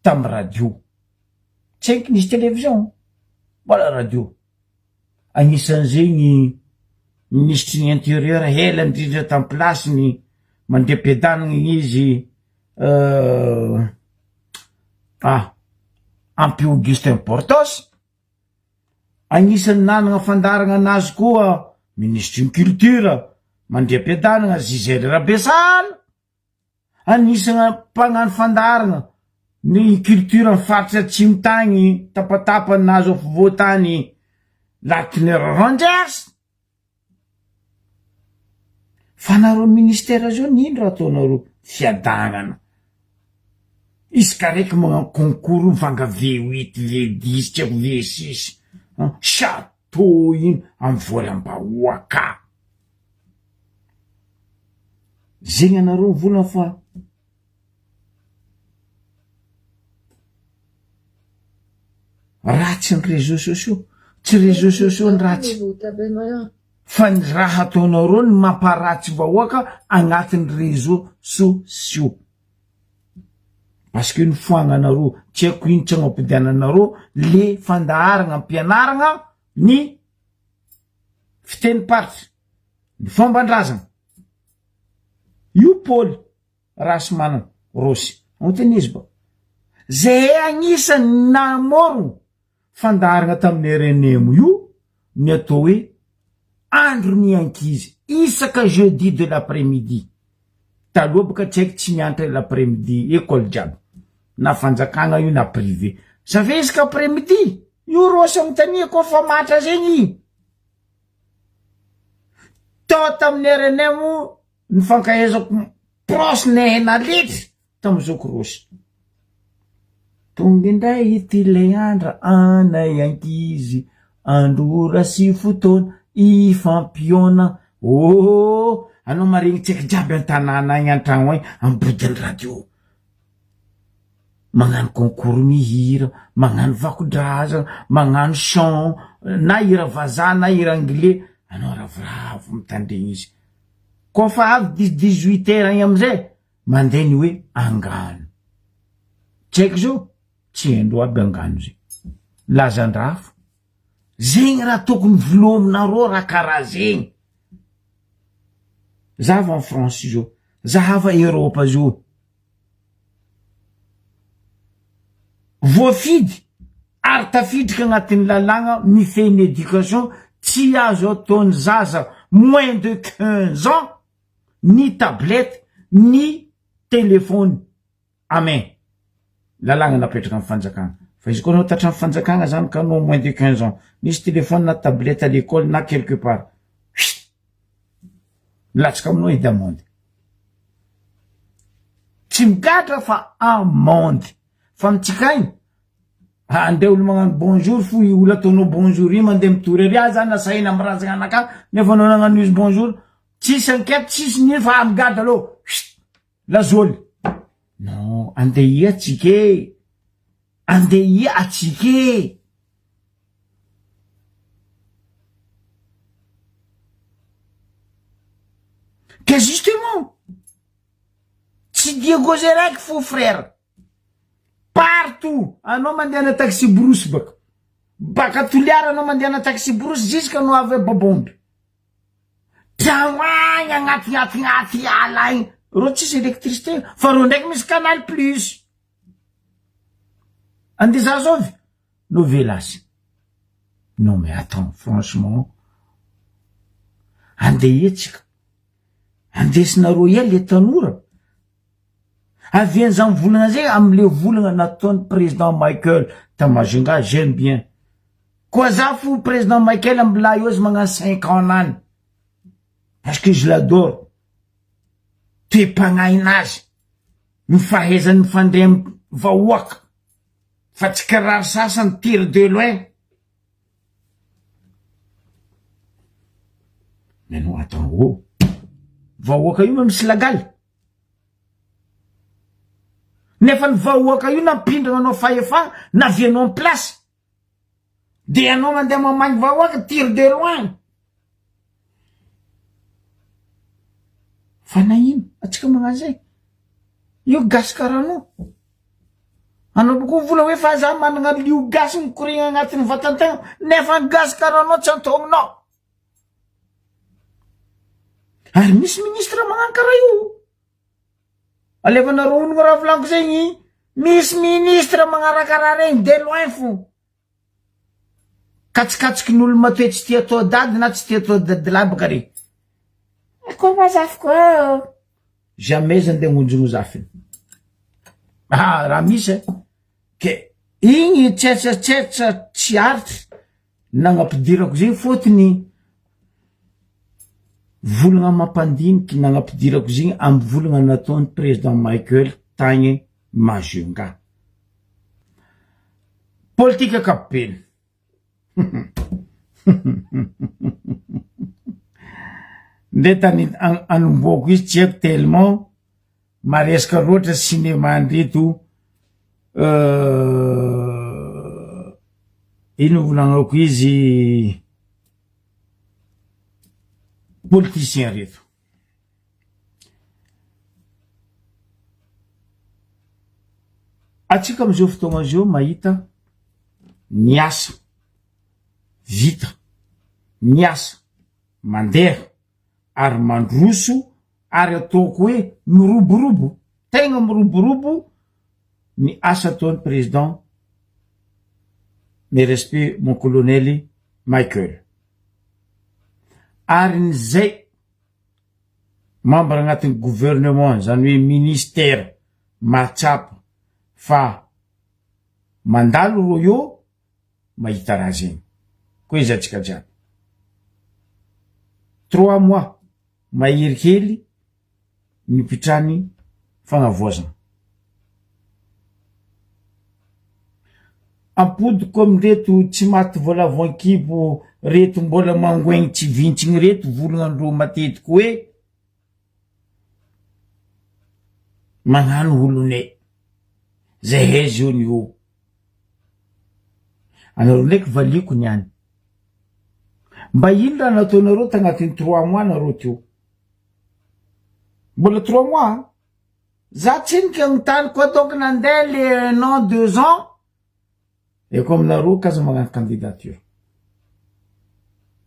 tamy radio. Tsy haiko nisy télévision, mbola radio. Anisan'izegny minisitry ny intérieur ela indrindra tam place-ny mandeha am-piadanana izy ah Ampy Augustin Portos, agnisan'ny nanana fandaharana anazy koa minisitry ny culture mandeha am-piadanana Gisèle Rabesahala. Anisana mpagnano fandaharana ny culture ny faritra atsimo tagny tapatapany nahazo afovoantany Latner Rangers. Fa nareo ministère zao nino raha ataonareo fiadanana. Isaka raiky magnano concours mivanga V huit, V dix, tsy haiko V six, chateau ino amy volam-bahoaka. Zegny anareo mivolagna fa ratsy ny réseaux sociaux, tsy réseaux sociaux ny ratsy fa ny raha ataonareo ny mamparatsy vahoaka agnatin'ny réseaux sociaux parce que ny foagnanareo tsy haiko ino tsy agnapodiananareo le fandaharagna ampianaragna ny fitenim-paritra, ny fomban-drazana. Io Paoly Rahasimanana Rossy, anontania izy ba. Zahay agnisan'ny namorogno fandaharagna tamin'ny RNM io ny atao hoe andron'ny ankizy isaka jeudi de l'après midi. Taloha boka tsy haiko tsy nianatra l'après midi école jiaby na fanjakagna io na privé. Za ve isaka après midi io Rossy anontania koa fa matra zegny. Tao tamin'ny rnm ny fankahaizako proche nehy nalitry tamin'ny zoky Rossy. Tonga indray ity ilay andra anay ankizy, andro ora sy fotoana ifampihaona. Oh, anao maregny tsaiky jiaby an-tanàna agny an-tragno agny ambodin'ny radio. Magnano concours mihira, magnano vakodrazana, magnano chant, na hira vazaha na hira anglais, anao ravoravo mitandregny izy. Koa fa avy dix dix huit heures agny amizay, mandeha ny hoe angano. Tsy haiko zao, tsy haindreo aby angano zay. Lazandrafo, zegny raha tokony volominareo raha karaha zegny. Zava en France zao, zahava Europe zao. Voafidy ary tafiditra agnatin'ny lalàgna mifehy ny éducation tsy azo ataon'ny zaza moins de 15 ans ny tablette ny téléphone à main. Lalàgna napetraka amin'ny fanjakagna. Fa izy koa anao tratran'ny fanjakagna zany ka anao moins de 15 ans nisy téléphone na tablette à l'école na quelque part. Chut! Milatsaka aminao edy amende. Tsy migadra fa amende. Fa amintsika agny, andeha olo magnano bonjour fo i olo ataonao bonjour io mandeha mitory ary ah zany nasaina amy razagna anakahy nefa anao nagnano izy bonjour. Tsisy enquête tsisy nino fa migadra aloha. Chut! Lazoly. Non, andeha ia atsika e. Andeha ia atsika e. Que justement, tsy Diego zay raiky fo frère. Partout, anao mandeha na taxi brousse baka. Baka Toliara anao mandeha na taxi brousse jusqu'à anao avy Babomby. Tragno agny agnatignatignaty ala agny. Reo tsisy électricité fa reo ndraiky misy canal plus. Andeha za zao novelas. Non mais attends, franchement. Andeha etsika. Andesinareo ela le tanora. Avian'izany volana zay amle volana nataon'ny président Michael ta Majunga, j'aime bien. Koa za fo président Michael mbola eo izy magnano cinq ans nany. Parce que je l'adore. Toe-pagnahin'azy, ny fahaizany mifandray amy vahoaka. Fa tsy kiraro sasany tire de loin. Mais non attends oh! Vahoaka io ma misy lagaly? Nefa ny vahoaka io nampindrana anao fahefana, navianao en place. De ianao mandeha mamangy vahoaka, tire de loin. Fa nagnino atsika magnano zay? Io gasy karaha anao. Anao koa vola hoe fa za manana lio gasy mikorigna agnatin'ny vatan-tegna, nefa ny gasy karaha anao tsy antognonao. Ary misy ministre magnano karaha io. Alefanareo onogno raha volaniko zegny, misy ministre magnaraka raha regny de loin fo. Katsikatsikin'olo matoe tsy tia atao dady na tsy tia atao dadilahy baka regny. Akory ma zafiko ô. Jamais zany de hagnonjogno zafiny. Ah raha misy e. Ke igny tsetsatsetsa tsy aritry Nagnampidirako zegny fôtony volagna mampandiniky nagnampidirako zegny amy volagna nataony président Michael tagny Majunga. Politika ankapobeny. Nde tany anombohako izy tsy haiko tellement maresaka loatra cinéma ndreto ino volagnako izy politicien reto. Atsika amizao fotoagna zao mahita ny asa vita, ny asa mandeha ary mandroso ary ataoko hoe miroborobo, tegna miroborobo ny asa ataon'ny président mes respects mon colonel Michael. Ary ny zay membre agnatin'ny gouvernement zany hoe ministère mahatsapa fa mandalo rô io mahita raha zegny koa izy atsika jiaby. Trois mois mahery hely ny mpitrany fagnavoazana. Ampodiko amindreto tsy maty voalavo ankibo reto mbola mangoegny tsy vintsigny reto volognandreo matetiky hoe magnano olone zahay zao ny eo. Anareo ndraiky valiako niany. Mba ino raha nataonareo tagnatin'ny trois mois nareo teo? Mbola trois mois an! Za tsiniky agnontany koa donc nandeha le un an deux ans eko aminareo k'aza magnano candidature.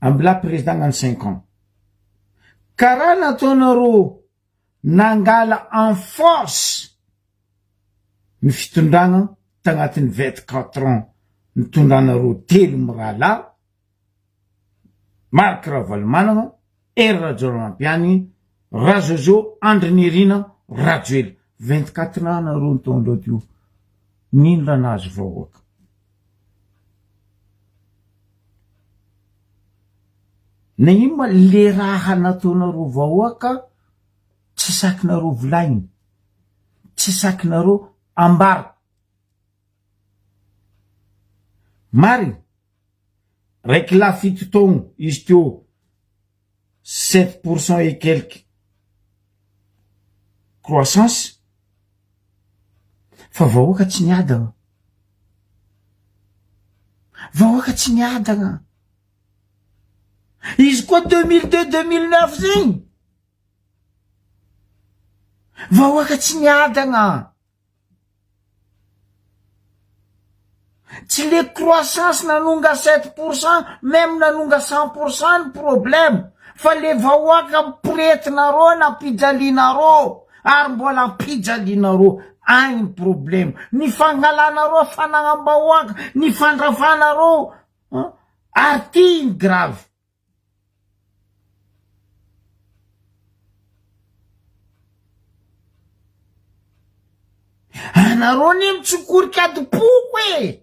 Ambilà président agnano cinq ans. Karaha nataonareo nangala en force ny fitondragna tagnatin'ny 24 ans nitondranareo telo mirahalahy, Marc Ravalomanana, Hery Rajaonarimampianina, Razozo Andry Nirina Rajoelina. 24 ans nareo nitondra teo, nino raha nahazo vahoaka? Nagnino ma le raha nataonareo vahoaka tsy sakinareo volagniny, tsy sakinareo ambara. Marigny, raiky lahy fito taogno izy teo sept pour cent et quelque croissance fa vahoaka tsy niadagna, vahoaka tsy niadagna. Izy koa 2002 2009 zegny vahoaka tsy niadagna. Tsy le croissance nanonga sept pour cent même nanonga cent pour cent ny problème fa le vahoaka miporetinareo nampijalianareo ary mbola ampijalianareo agny ny problème ny fangalanareo fanagnam-bahoaka ny fandravanareo ary ty ny grave. Anareo anie mitsokorika adim-poko e!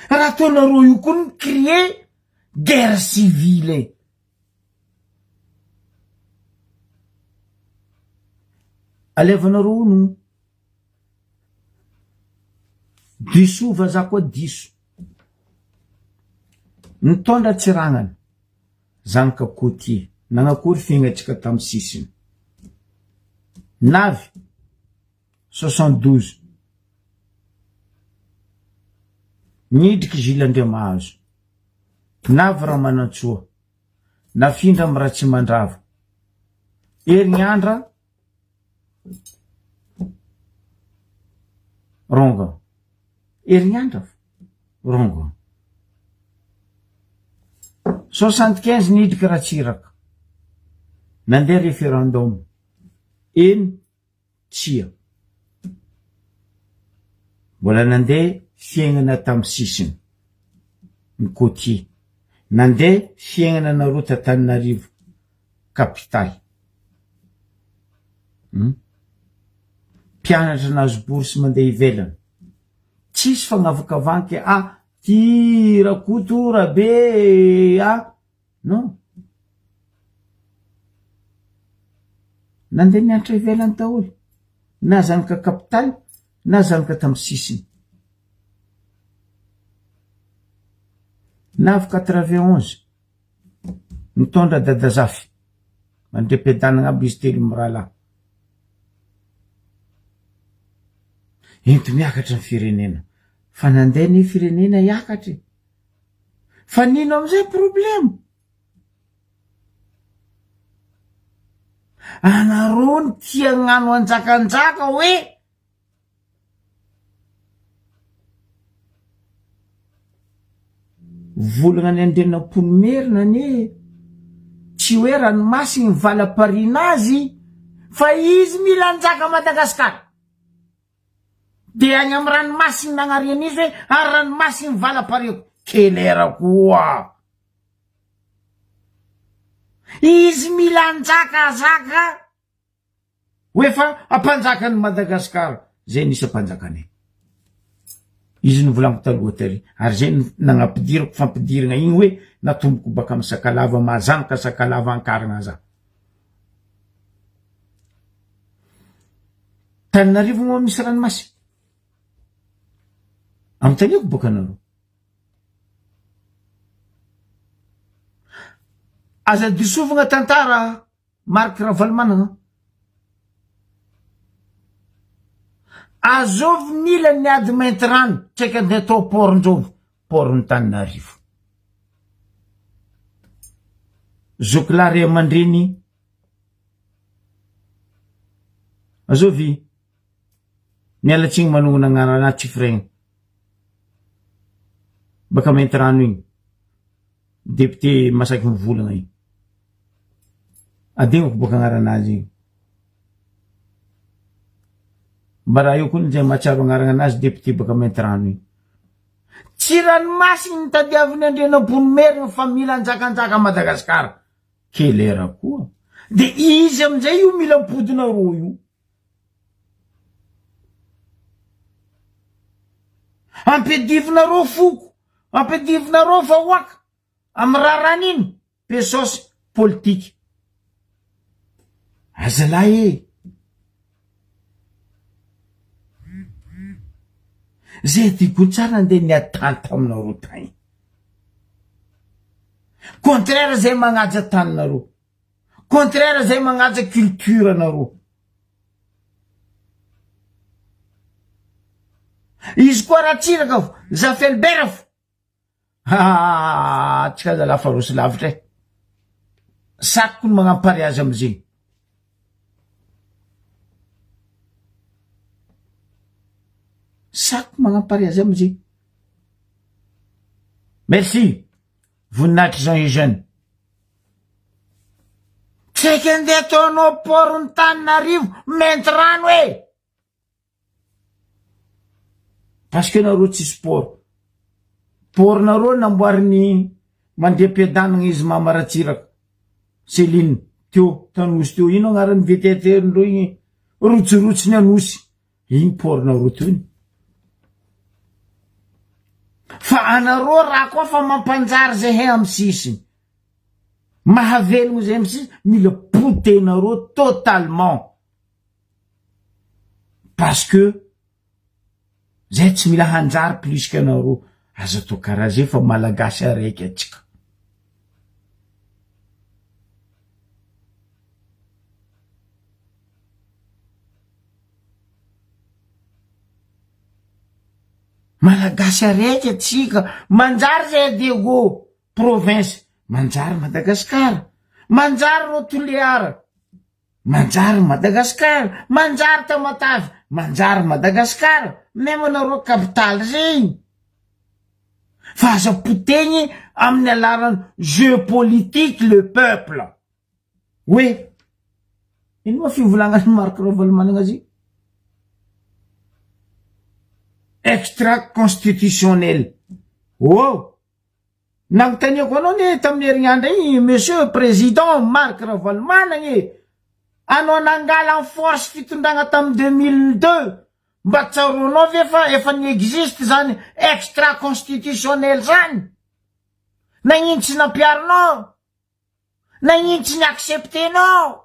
Raha ataonareo io koa ny mi-créer guerre civile e! Alevanareo hono Diso vazaha koa diso. Nitondra tsy ragnana. Zanaka côtier. Nagnakory fiaignatsika tamy sisiny. Navy 72. Nidriky Gilles Andriamahazo. Navy Ramanantsoa. Nafindra amy Ratsimandrava. Heriniandra Ronga. Heriniandra Ronga. 75 nidriky Ratsiraka. Nandeha référendum. Eny, tsia. Mbola nandeha fiaignana tamy sisiny. Ny côtier. Nandeha fiaignana na route Antananarivo capitale. Hum. Mpianatra nahazo bourse mandeha ivelany. Tsisy fagnavakavahana ke ah ty Rakoto, Rabe ah non. Nandeha nianatra ivelany daholo. Na zanaka capitale na zanaka tamy sisiny. Navy 91 nitondra Dadazafy mandriam-piadanana aby izy telo mirahalahy. Ento miakatra ny firenena. Fa nandeha ny firenena hiakatra e. Fa nino amizay problema? Anareo ny tia agnano anjakanjaka hoe Volagna ny Andrianampoinimerina anie tsy hoe ranomasina ny valampariana azy fa izy mila hanjaka Madagasikara. De any amin'ny ranomasina nagnariana izy hoe ary ranomasina ny valampariako. Kelera koa. Izy mila hanjakazaka. Ho efa ampanjakan'i Madagascar zay nisy ampanjakanay. Izy novolaniko taloha tary ary zay no nagnapidirako fampidiragna igny hoe natomboko baka amy Sakalava mahazanaka Sakalava Ankaragna za. Tananarivo moa misy ranomasina? Anontaniako boka anareo. Aza disovagna tantara. Marc Ravalomanana. Azovy mila ny ady mainty rano, tsy haiko andeha atao port njovy, port nTananarivo. Zokilahy ray aman-dreny azovy miala tsiny manongona agnarana tsy frein baka mainty rano igny. Député masaky mivolagna igny. Adignako boka agnaranazy igny. Mba raha io koa njay mahatsiaro agnarana anazy député baka Maintirano igny. Tsy ranomasina ny tadiavin'i Andrianampoinimerina fa mila anjakanjaka Madagascar. Kelera koa. De izy aminjay io mila ampodina rô io. Ampiadivinareo foko, ampiadivinareo vahoaka amin'ny raharaha ino? Pesos politika. Azalahy e! Zay digo tsara ndeha niady tany taminareo tagny. Contraire zay magnaja taninareo. Contraire zay magnaja culture anareo. Izy koa Ratsiraka fo, Zafy Albert fo. Haa, tsika zalahy fa roso lavitra e. Sakiko ny magnampary azy amizegny. Sakiko magnampary azy amizegny. Merci. Voninahitry Jean Eugène. Tsy haiko andeha ataonao port Antananarivo Maintirano e! Parce que nareo tsisy port. Port nareo namboarin'ny Mandriampiadanana izy Mama Ratsiraka, Céline, teo Tanosy teo, ino agnaran'ny VTT-ndreo igny? Rotsirotsiny Anosy. Iny port nareo teo iny. Fa anareo raha koa fa mampanjary zay he amy sisiny. Mahavelogno zay amy sisiny, mila potehinareo totalement. Parce que zay tsy mila hanjary plus que anareo. Aza atao karaha zay fa malagasy araiky atsika. Malagasy araiky atsika, manjary zay Diego province, manjary Madagascar, manjary ro Toliara, manjary Madagascar, manjary Tamatave, manjary Madagascar, meme anareo capitale zegny. Fa aza potegny amin'ny alalan'ny jeu politique le peuple. Hoe ino moa fivolagnan'i Marc Ravalomanana azy io? Extra constitutionnel. Oh! Nagnontaniako anao anie tamin'ny herignandro igny monsieur président Marc Ravalomanana e! Anao nangala en force fitondragna tamin'ny 2002 mba tsaroanao ve fa efa ni-existe zany extra constitutionnel zany? Nagnino tsy nampiharinao? Nagnino tsy ni-accepter-nao?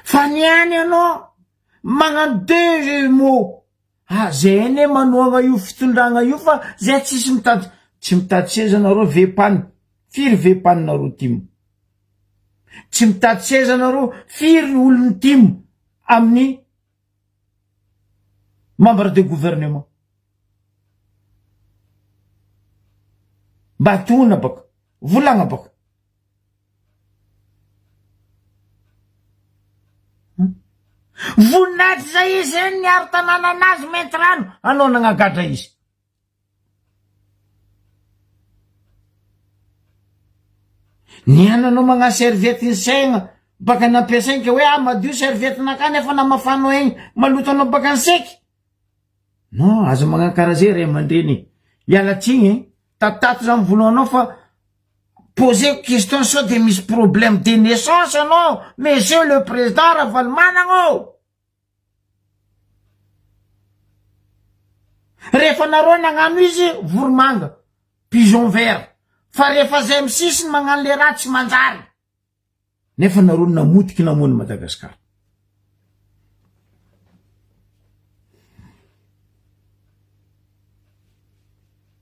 Fa niany anao magnano deux mots, ah zay anie manohagna io fitondragna io fa zay tsisy mitady, tsy mitady seza nareo vepan, firy vepan nareo tim? Tsy mitady seza nareo, firy olon'ny tim amin'ny membre de gouvernement? Mba atona baka, volagna baka. Voninahitra zay izy eny niaro tanàna anazy Maintirano, anao nagnagadra izy. Niany anao magna serviette ny saigna baka nampiasaigny ka hoe ah madio serviette nakà nefa namafanao egny maloto anao baka niseky. Non, aza magnano karaha zay ray aman-dreny e. Hiala tsiny e, tatotato za mivolagna anao fa poseko question sao de misy problème de naissance anao monsieur le président Ravalomanana ô! Rehefa nareo nagnano izy voromanga, pigeon vert, fa rehefa zay amy sisiny magnano le raha tsy manjary. Nefa nareo namotiky namono Madagascar.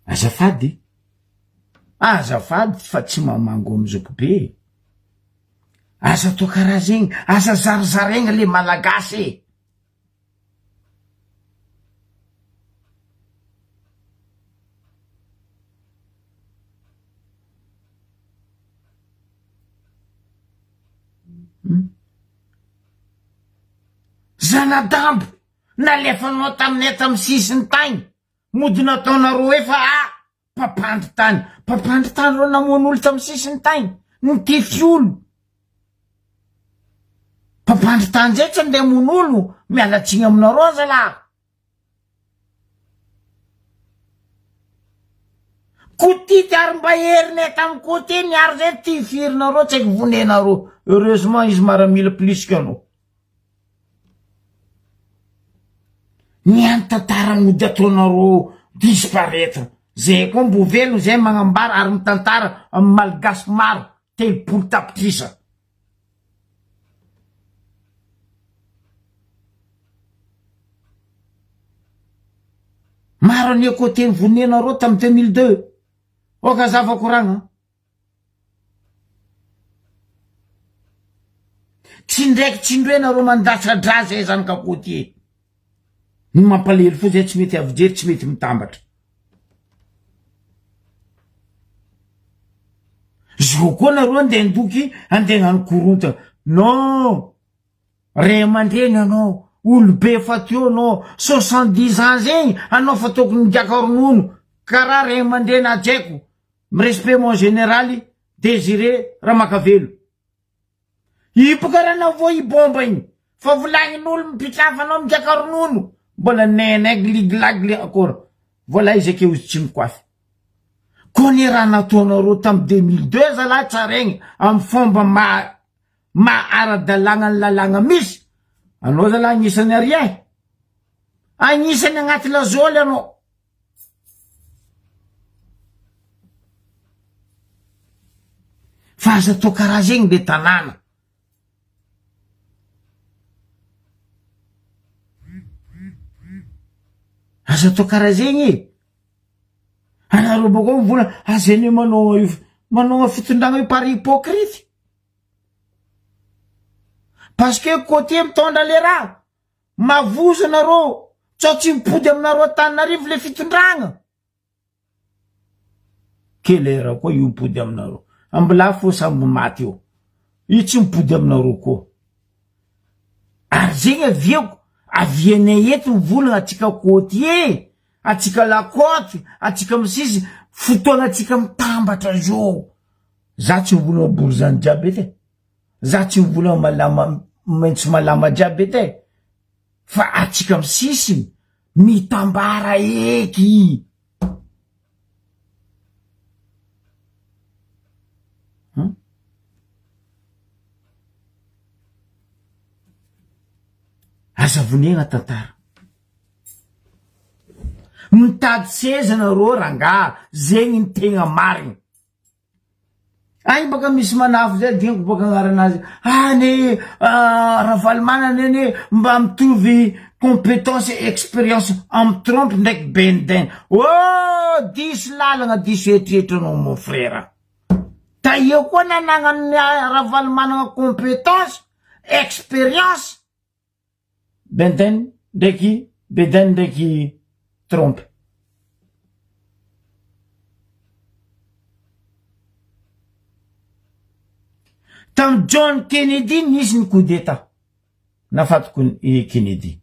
Azafady, azafady fa tsy mamango am zokibe e. Aza atao karaha zegny, aza zarizaraigna le malagasy e. Zanadambo nalefanao taminay tamin'ny sisiny tagny, mody nataonareo hoe fa ah mpampandry tany, mpampandry tany reo namono olo tamin'ny sisiny tagny, nitifitry olo, mpampandry tany zay tsy andeha hamono olo, miala tsiny aminareo zalahy. Kotity ary mba herinay tamin'ny côté niaro zay tifirinareo tsy haiko vonenareo heureusement izy maramila plus que anao. Ny any tantara mody ataonareo disparaître zay koa mbo velona zay magnambara ary mitantara amin'ny malgasy maro 30 tapitrisa. Maro anie côté nivonenareo tamy 2002. Oka zava koragna. Tsy ndraiky tsy indroe nareo mandatsa-drà zay zanaka côtier. Ny mampalahelo fo zay tsy mety avijery tsy mety mitambatra. Zao koa nareo andeha andoky andeha hagnano korontana. Non! Ray aman-dreny anao, olobe efa teo anao, 70 ans zegny anao fa tokony migiaka ronono, karaha ray aman-dreny hajaiko, mi-respect mon général Désiré Ramakavelo. Hipoka raha navoa i bomba igny, fa volagnin'olo mipitrafa anao migiaka ronono, mbola nenay gliglagli akôry, vola izy akeo izy tsy mikoafy. Koa ny raha nataonareo tamy 2002 zalahy tsaregny amy fomba maha maha ara-dalàgna ny lalàgna misy, anao zalahy agnisan'ny ary eh! Agnisan'ny agnaty lazoly anao. Fa aza atao karaha zegny le tanàna. Aza atao karaha zegny e! Anareo bakao mivola aza anie manao io manao fitondragna io par hypocrite. Parce que côté mitondra le raha, mavozo nareo, tsao tsy mipody aminareo Antananarivo le fitondragna. Quelle koa io mipody aminareo. Ambilà fo samby maty eo. Io tsy mipody aminareo koa. Ary zegny aviako, avianay eto mivolagna atsika côtier, atsika la côte, atsika amy sisy, fotoagna atsika mitambatra zao. Za tsy mivolagna borizano jiaby edy e, za tsy mivolagna malama maintso malama jiaby edy e, fa atsika amy sisiny mitambara eky. Hum. Aza vonena tantara. Mitady seza nareo rangah, zegny ny tegna marigny. Agny baka misy manafo zay adinoko baka agnaranazy any Ravalomanana anie mba mitovy competence et experience am Trump ndraiky Benden. Oh diso lalagna diso eritreritra anao mon frère. Taia koa nanagnan'ny Ravalomanana competence, experience Benden ndraiky Beden ndraiky Trump. Tamin'i John Kennedy nisy ny coup d'état. Nafatiko i Kennedy.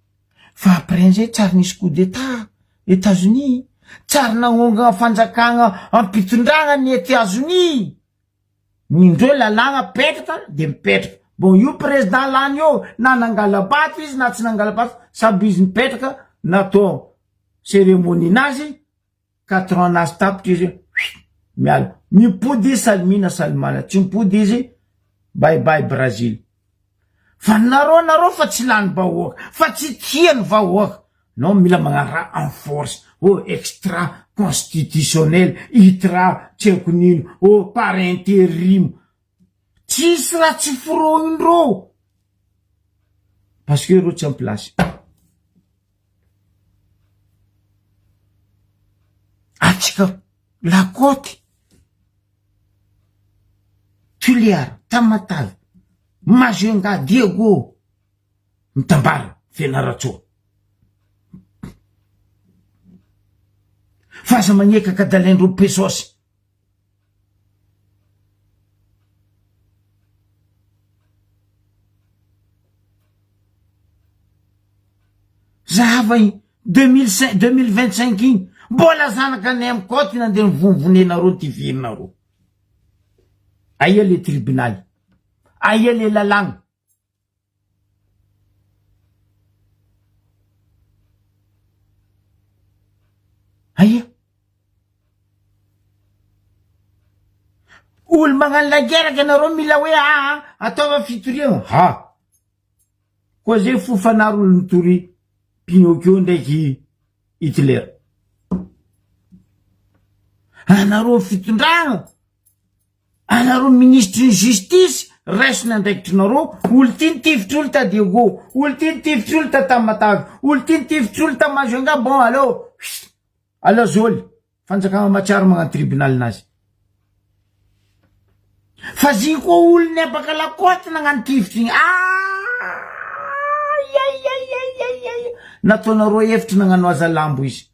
Fa après an'izay tsary nisy coup d'état États-Unis. Tsary nagnongana fanjakagna am-pitondragna ny États-Unis. Nindreo lalàgna petraka de mipetraka. Bon io président lany io na nangala-bato izy na tsy nangala-bato samby izy mipetraka natao cérémonie nazy quatre ans nazy tapitra izy miala. Mipody izy Salimina Salimana tsy mipody izy bye bye Brazil. Fa nareo nareo fa tsy lany bahoaka fa tsy tia ny vahoaka nao mila magnano raha en force oh extra constitutionnel itra tsy haiko nino oh par interim tsisy raha tsy forognindreo parce que reo tsy en place atsika la côte Tuléar, Tamatave, Majunga, Diego, mitambara Fianarantsoa. Fa aza magnekaka dalain-dreo pesos. Zahava igny 2005 2025 igny mbola zanaka anay am côte nandeha nivonivonenareo nitifirinareo. Aia le tribunaly? Aia le lalàgna? Aia? Olo magnano la guerre ka nareo mila hoe aa ataova fitoriagna. Ha! Koa zay fo fanary olo nitory Pinocchio ndraiky Hitler. Anareo fitondragna, anareo ministry ny justice, raiso ny andraikitrinareo, olo ty nitifitry olo ta Diego, olo ty nitifitry olo ta Tamatave, olo ty nitifitry olo ta Majunga, bon aleo, aleo zôly. Fanjakana mahatsiaro magnano tribunal nazy. Fa zy koa olo niabaka la côte nagnano tifitry igny. Aiaiaiaiaiai. Nataonareo hevitry nagnano aza lambo izy.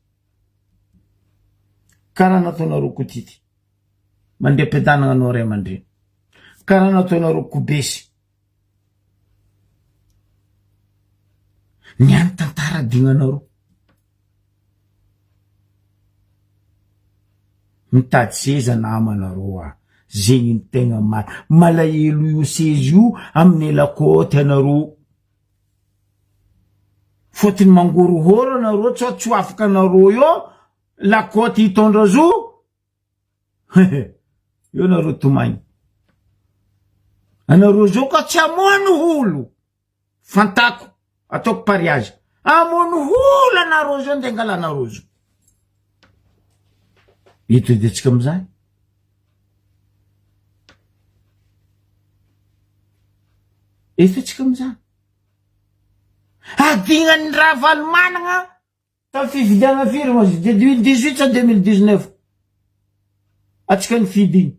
Karaha nataonareo kotity. Mandeha am-piadanagna anao ray aman-dreny. Karaha nataonareo kobesy. Ny any tantara adignanareo. Mitady seza namanareo a! Zegny ny tegna marina, malahelo io seza io amin'ny lakôty anareo, fôtony mangorohoro anareo tsao tsy ho afaka anareo eo lakôty hitondra zo, hehe, eo nareo tomagny, anareo zao ka tsy hamono olo. Fantako, ataoko pariage. Amono hola nareo zao ndeha angalanareo zo. Eto edy antsika amizany. Eto antsika amizany. Adignan'ny Ravalomanagna Tamin'ny fifidianana firy moa izy? 2018 sa 2019? Atsika nifidy iny.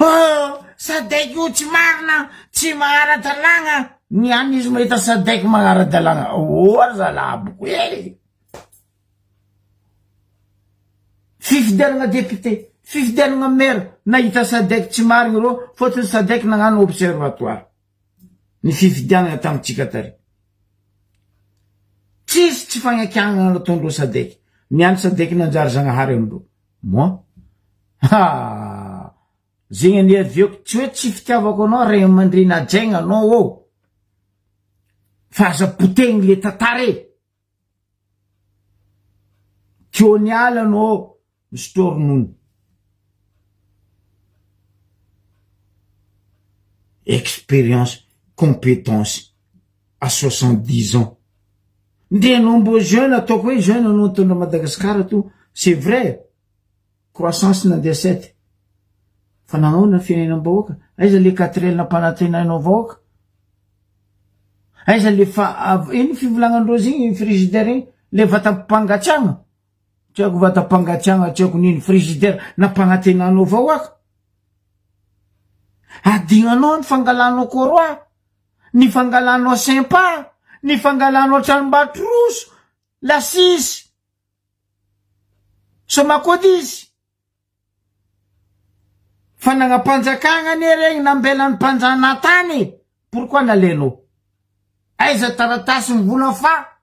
Ah! Sadec io tsy marina, tsy magnara-dalàgna, ny any izy mahita Sadec magnara-dalàgna, oh ry zalahy boko e! Fifidianagna député, fifidianagna maire, nahita Sadec tsy marigny reo, fôtony Sadec nagnano observatoire ny fifidianagna tamintsika tary. Tsisy tsy fagnakiagnana nataondreo Sadec, ny any Sadec nanjary zagnahary amindreo. Moi? Haa! Zegny anie aviako, tsy hoe tsy fitiavako anao ray aman-dreny hajaigna anao ô! Fa aza potehigny le tantara e! Teo niala anao misotroa ronono. Expérience, compétence à 70 ans. Ndre anao mbo jeune ataoko hoe jeune anao nitondra Madagascar to, c'est vrai croissance nandeha 7 fa nanaona ny fiainam-bahoaka? Aiza le 4L nampanantenainao vahoaka? Aiza le fa ino fivolagnandreo zegny frigidaire igny le vatam-pangatsiagna? Tsy haiko vatam-pangatsiagna tsy haiko nino frigidaire nampanantenanao vahoaka? Adignanao ny fangalanao koroa, ny fangalanao sympa, ny fangalanao tranombarotra roso, lasisy, somakodisy. Fanagnam-panjakagna anie regny nambelan'ny mpanjanatany e! Pourquoi nalainao? Aiza taratasy mivola fa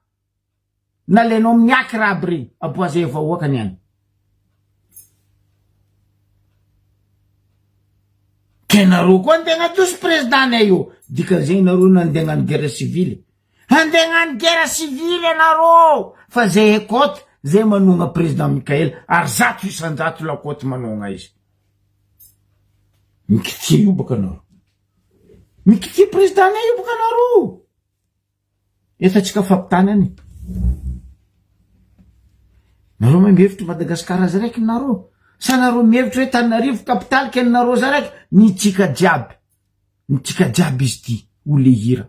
nalainao miaky raha aby regny, aboazay vahoaka ny any. Ke nareo koa andeha agnadosy président nay io, dikan'izegny nareo nandeha hagnano guerre civile. Handeha hagnano guerre civile anareo fa zay Ecote zay manohagna président Mickaël ary 100% la côte manohagna izy. Mikitia io baka anareo. Mikitia président nay io baka anareo. Eto atsika fampitany any. Nareo ma mihevitra Madagascar azy raiky nareo? Sa nareo mihevitra hoe Tananarivo capitale ke nareo za raiky? Ny tsika jiaby. Ny tsika jiaby izy ty ho le hira.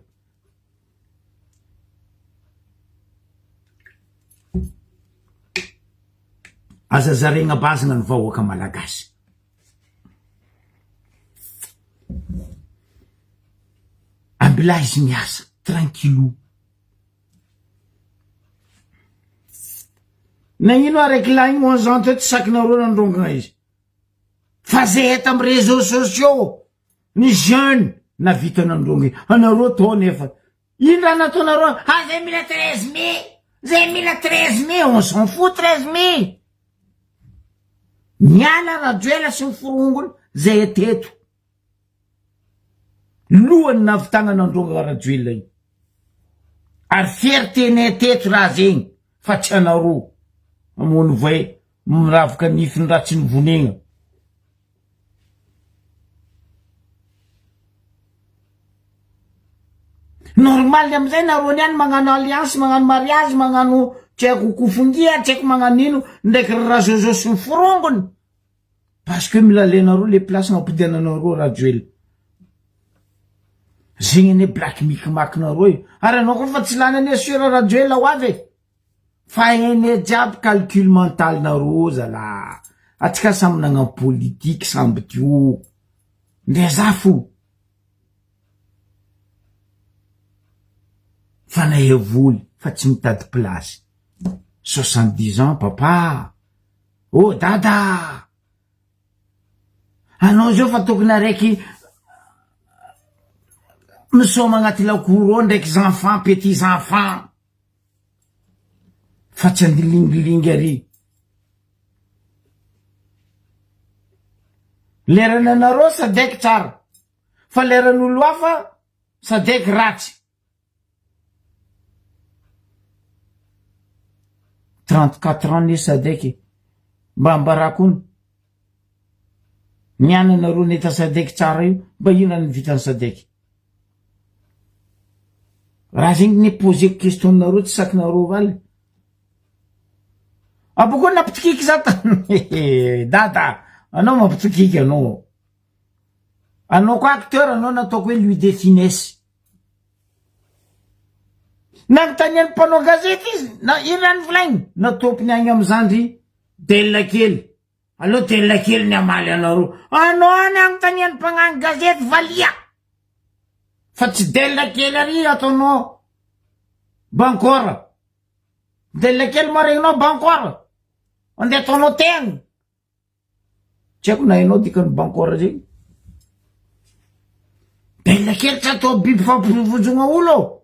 Aza zaregna bazana ny vahoaka malagasy. Ambilà izy miasa tranquillou. Nagnino araiky lahy igny 11 ans teo tsy sakinareo nandrongona izy? Fa zay eto amy réseaux sociaux ny jeune navita nandrongo anareo tao nefa ino raha nataonareo? Ah zay mila 13 mai, zay mila 13 mai, on s'en fout 13 mai. Niala Rajoela sy ny forongony zay teto. Lohany nahavitana nandrongo Rajoelina io. Ary fierté-nay teto raha zegny fa tsy anareo. Mamono voay miravoka nifiny raha tsy nivonegna. Normal amizay nareo niany magnano alliance, magnano mariage, magnano tsy haiko kofongia, tsy haiko magnano ino ndraiky ry Rajojo sy ny forongony. Parce que mila alenareo le place nampodiananareo Rajoelina. Zegny anie black micmac nareo e. Ary anao koa fa tsy lany anie sur Rajoelina ho avy e. Fa hainay jiaby calcul mental nareo zalah. Atsika samy nagnano politique samby teo. Ndre za fo. Fa nahay voly fa tsy mitady place. 70 ans papa. Oh dada! Anao zao fa tokony araiky misaoma agnaty lakoro ao ndraiky enfants petits enfants fa tsy andilingilingy ary. Lerany anareo sadec tsara fa leran'olo hafa sadec ratsy. 34 ans ne sadec e. Mba ambarako hono. Ny ananareo neta sadec tsara io mba inona ny vitan'ny sadec. Raha zegny ne poser question nareo tsy sakinareo valy. Aboko nampitokiky za dada anao mampitokiky anao. Anao koa acteur anao nataoko hoe Louis de Finesse. Nanontanian'ny mpanao gazety izy na ino raha nivolaigny na tompony agny amy zandry Del kely. Aleo tena kely ny hamaly anareo. Anao any anontanian'ny mpagnano gazety valia. Fa tsy dela kely ary ataonao bankora. Dela kely moa regninao bankora. Andeha ataonao tegna. Tsy haiko na hainao dikan'ny bankora zegny. Dela kely tsy atao biby fampivonjogna olo.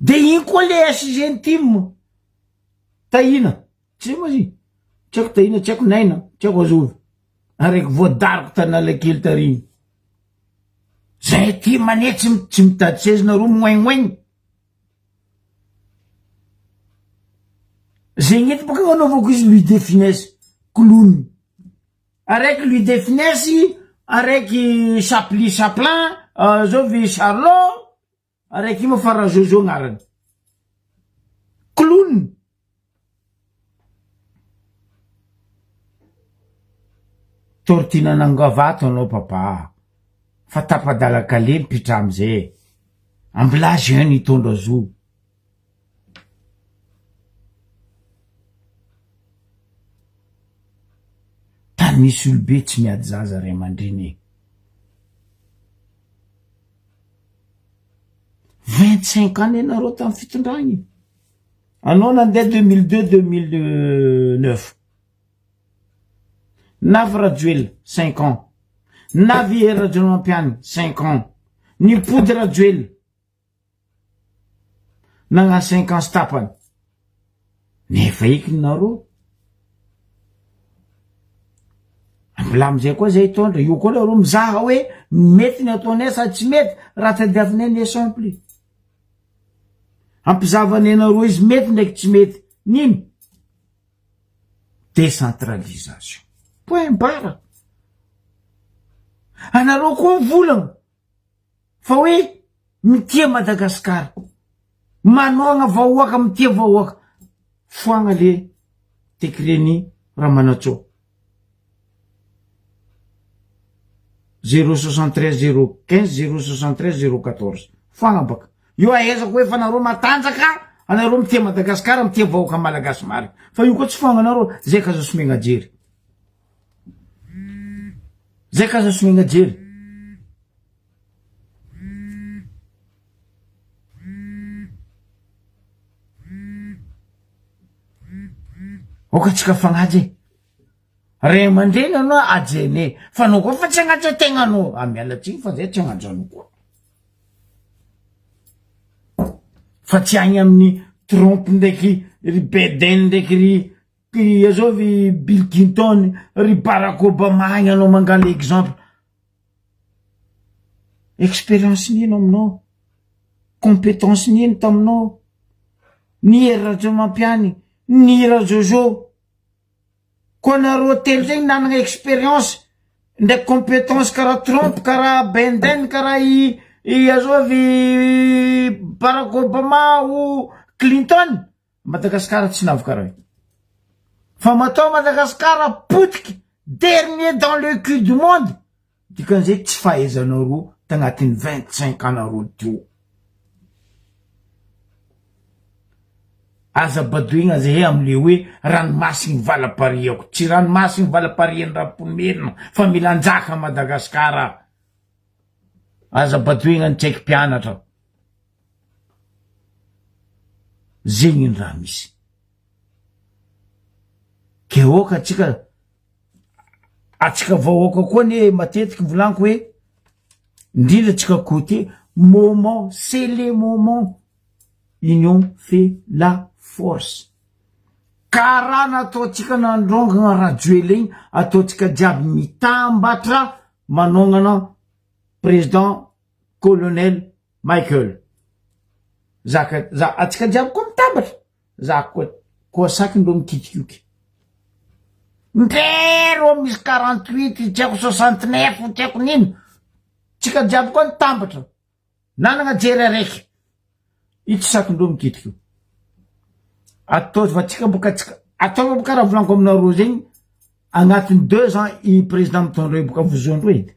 De iny koa le SG team Tahina, tsy zay moa izy? Tsy haiko Tahina, tsy haiko Naina, tsy haiko azovy. Araiky voadaroko t'Analakely tary iny. Zay aty mane tsy tsy mitady seza nareo mioignoigny. Zegny eto bôka agnanaovako izy Louis de Funès, clown. Araiky Louis de Funès, araiky Chapli Chaplin, zovy Charlot, araiky io moa fa Rajojo agnarany. Clown. Tortina Nangavato anao papa fa tapa-dalan-kaleha mipitra amizay. Ambilà jeune hitondra zo. Tany misy olobe tsy miady zaza ray aman-dreny e. 25 ans ianareo tamin'ny fitondragna e. Anao nandeha 2002 2009. Navy Rajoelina 5 ans. Navy Hery Rajaonarimampianina 5 ans. Nipody Rajoelina Nagnano cinq ans sy tapany. Nefa eky nareo. Mbola amizay koa zay hitondra. Io koa nareo mizaha hoe mety ny ataonay sa tsy mety. Raha tadiavinay ny simple. Ampizavanay nareo izy mety ndraiky tsy mety. Nino? Décentralisation. Point barre. Anareo koa mivolagna. Fa hoe mitia Madagascar, manohagna vahoaka, mitia vahoaka, foagna le décret-n'i Ramanantsoa. 073 015 073 014 foagna baka. Io ahaizako hoe fa nareo matanjaka, anareo mitia Madagascar, mitia vahoaka malagasy marina. Fa io koa tsy foagna nareo, zay ka aza somegna jery. Zay ka aza somegna jery. Aoka antsika fagnaja e. Ray aman-dreny anao hajainay fa anao koa fa tsy hagnaja tegnanao. Ah miala tsiny fa zay tsy hagnaja anao koa. Fa tsy agny amin'ny Trump ndraiky ry Biden ndraiky ry Ry azovy Bill Clinton, ry Barack Obama agny anao mangala exemple. Expérience nino aminao? Compétence nino taminao? Ny Hery Rajaonampiany, ny Rajojo. Koa nareo telo zegny nanagna expérience ndraiky compétence karaha Trump, karaha Biden, karaha i i azovy Barack Obama ou Clinton. Madagascar tsy navoka ray. Fa matoa Madagascar potiky dernier dans le cul du monde dikan'izay tsy fahaizanareo tagnatin'ny 25 ans nareo teo. Aza badoigna zahay amle hoe ranomasigny valapariako. Tsy ranomasigny valaparian'i Ramponimerina fa mila anjaka Madagascar. Aza badoigna ny tsaiky mpianatra. Zegny ny raha misy. Ke oka atsika, atsika vahoaka koa anie matetiky volaniko hoe, indrindra atsika côté, moment, c'est le moment, union fait la force. Karaha nataontsika nandrongana Rajoelina igny, ataontsika jiaby mitambatra manongana président colonel Michael. Zaka za atsika jiaby koa mitambatra. Za koa koa saky ndreo mikitikioky. Ndre reo misy 48 tsy haiko 69 tsy haiko nino. Tsika jiaby koa nitambatra. Nanagna jery araiky. Io tsy saky ndreo mikitiky io. Ataovy atsika boka tsika ataovy boka raha volaniko aminareo zegny agnatin'ny deux ans i président mitondra io boka vozoandreo edy.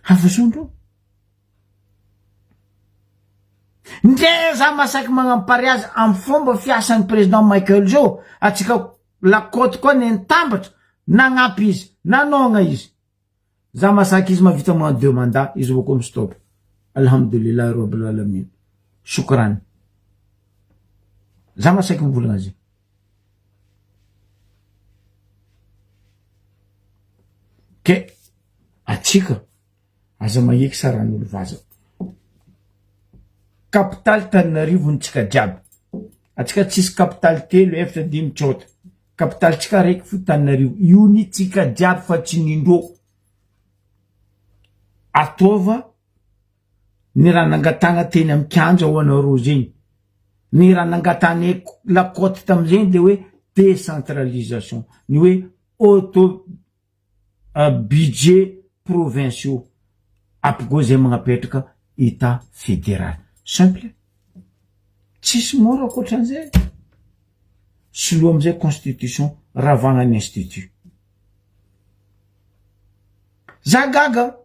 Hafazondro. Ndre za masaky magnampary azy amy fomba fiasan'ny président Michael zao, atsika la côte koa nentambatra, nagnampy izy, nanôgna izy. Za masaky izy mahavita magnano deux mandat, izy avao koa mi-stop. Alhamdoulillahi rabbil alamin. Shukran. Za masaky mivolagna azy. Ke atsika aza maheky saran'olo vaza. Kapitaly Tananarivo ny tsika jiaby. Atsika tsisy kapitaly telo, efatra, dimy, tsôta. Kapitaly tsika raiky fo Tananarivo. Io ny tsika jiaby fa tsy nindrô. Ataova ny raha nangatahana teny amy kianja ho anareo zegny. Ny raha nangatahana la côte tamizegny de hoe décentralisation, ny hoe auto budget provinciaux. Ampigô zay magnapetraka état fédéral. Simple. Tsisy mora ankoatran'izay. Soloa amizay constitution, ravagna ny institut. Za gaga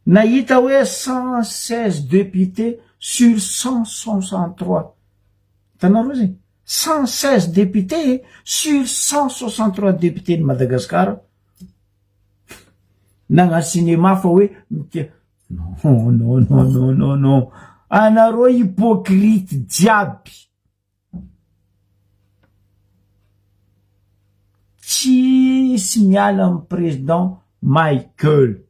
nahita hoe 116 députés sur 163. Hitanareo zegny? 116 députés sur 163 députés ny Madagasikara. Nagnano cinéma fa hoe mite non non non non non non anareo hypocrite jiaby. Tsisy miala amy président Michael.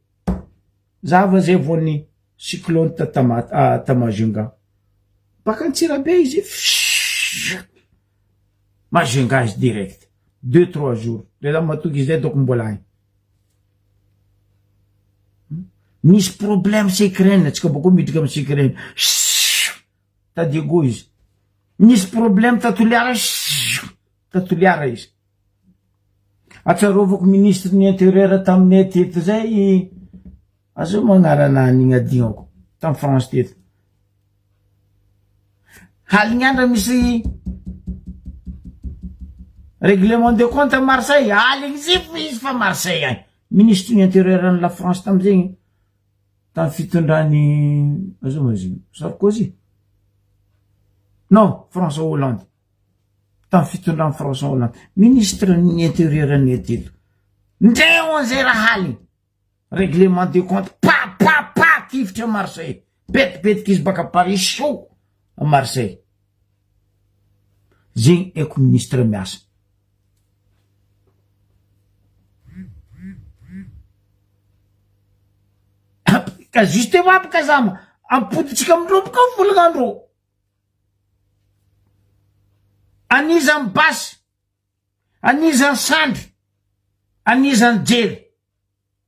Zava zay vao ny cyclone ta Tamata ta Majunga. Baka Antsirabe izy Majunga izy direct. Deux trois jours. De za matoky izy zay doko mbola agny. Misy problème secret atsika bako midriky amy secret. Ta Diego izy. Nisy problème ta Toliara ta Toliara izy. Atsarovako ministre ny intérieur taminay teto zay azo magnarana an'igny adignako tamy France teto. Haligny andra misy règlement de compte à Marseille, aligny zay izy fa Marseille agny. Ministre ny intérieur ny la France tamizegny tamy fitondrany azo ma izy Sarkozy. Non, François Hollande. Tamy fitondrany François Hollande. Ministre ny intérieur ny teto. Ndreo an'izay raha aligny. Règlement de compte pa pa pa tifitra Marseille. Betibetiky izy baka Paris chaud à Marseille. Zegny haiko ministre miasa. Ka justement baka zama ampoditsika amindreo baka volagnandreo. Aniza ny basy, aniza ny sandry, aniza ny jery,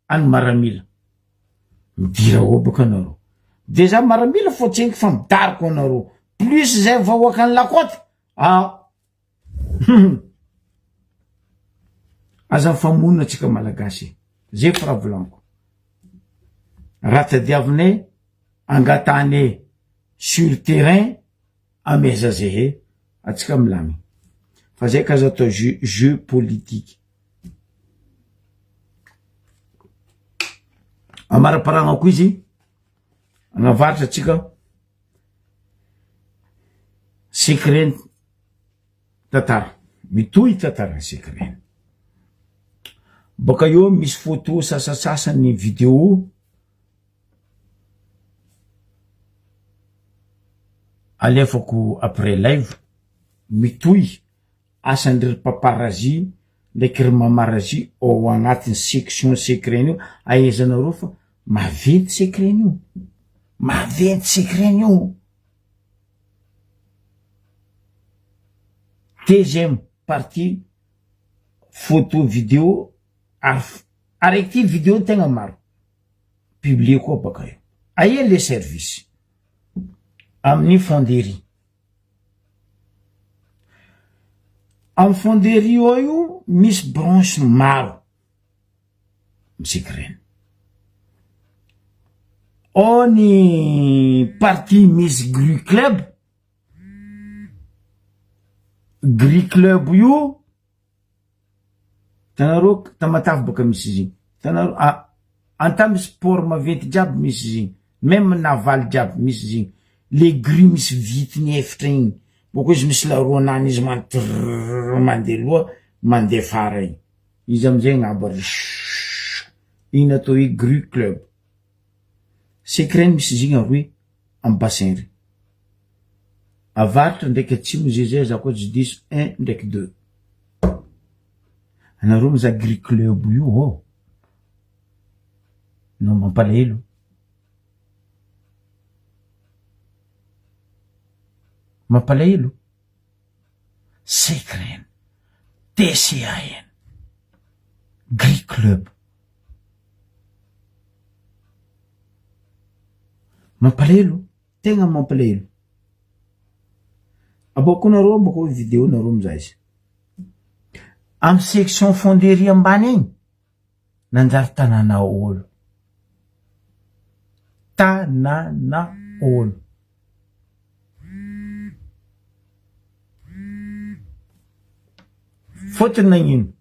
any maramila. Midira ao baka anareo. De za maramila fô tsenky fa midariko anareo. Plus zay vahoakan'ny lakôty, ah. Aza mifamono atsika malagasy. Zay fa raha volaniko. Raha tadiavinay angatanay sur terrain ameza zehe atsika milamy. Fa zay ka aza atao jeu, jeu politique. Amaraparagna koa izy agnavaratra atsika secret tantara mitohy tantara secret. Baka eo misy photo sasasasany vidéo alefako après live mitohy asan-dry paparazzi ndraiky ry mamarazi ao agnatin'ny section secret io ahaizanareo fa maventy secret io maventy secret io. Deuxième partie photo vidéo ary araiky ty vidéo tegna maro publier koa baka eo aia le service amin'ny fonderie amy fonderie ao io misy branche maro misy ao ny partie misy gru club gru club io hitanareo tamatave baka misy izy igny hitanareo ah. Anta misy port maventy jiaby misy izy igny, meme navale jiaby misy izy igny, le grue misy vitiny efitra igny, bôko izy misy la roue anany izy man trrrr mande loha mande afara igny, izy amizay agnabo ary shhh igny natao hoe grue club, secret misy izy igny aroe amy bassin ry, avaratra ndraiky atsimo izy zay za koa tsy diso un ndraiky deux, anareo mizaha grue club io ô. No mampalahelo. Mampalahelo. Secren, TCAN, Gris Club. Mampalahelo, tegna mampalahelo. Aboako nareo bôka vidéo nareo mizaha izy. Amy section fonderie ambany agny. Nanjary tanàna olo. Tanàna olo. Fôtony nagnino?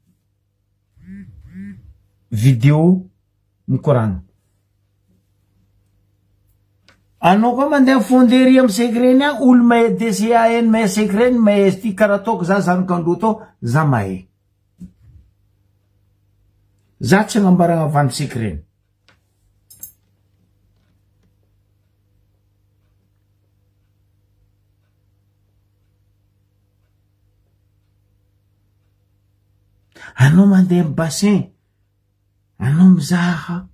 Video mikoragna. Anao koa mandeha fonderie amy secret-ny agny, olo mahay DCAN mahay secret-ny mahay izy ty karaha ataoko za zanak'Androy tô za mahay. Za tsy agnambaragna vandy secret. Anao mandeha amy bassin, anao mizaha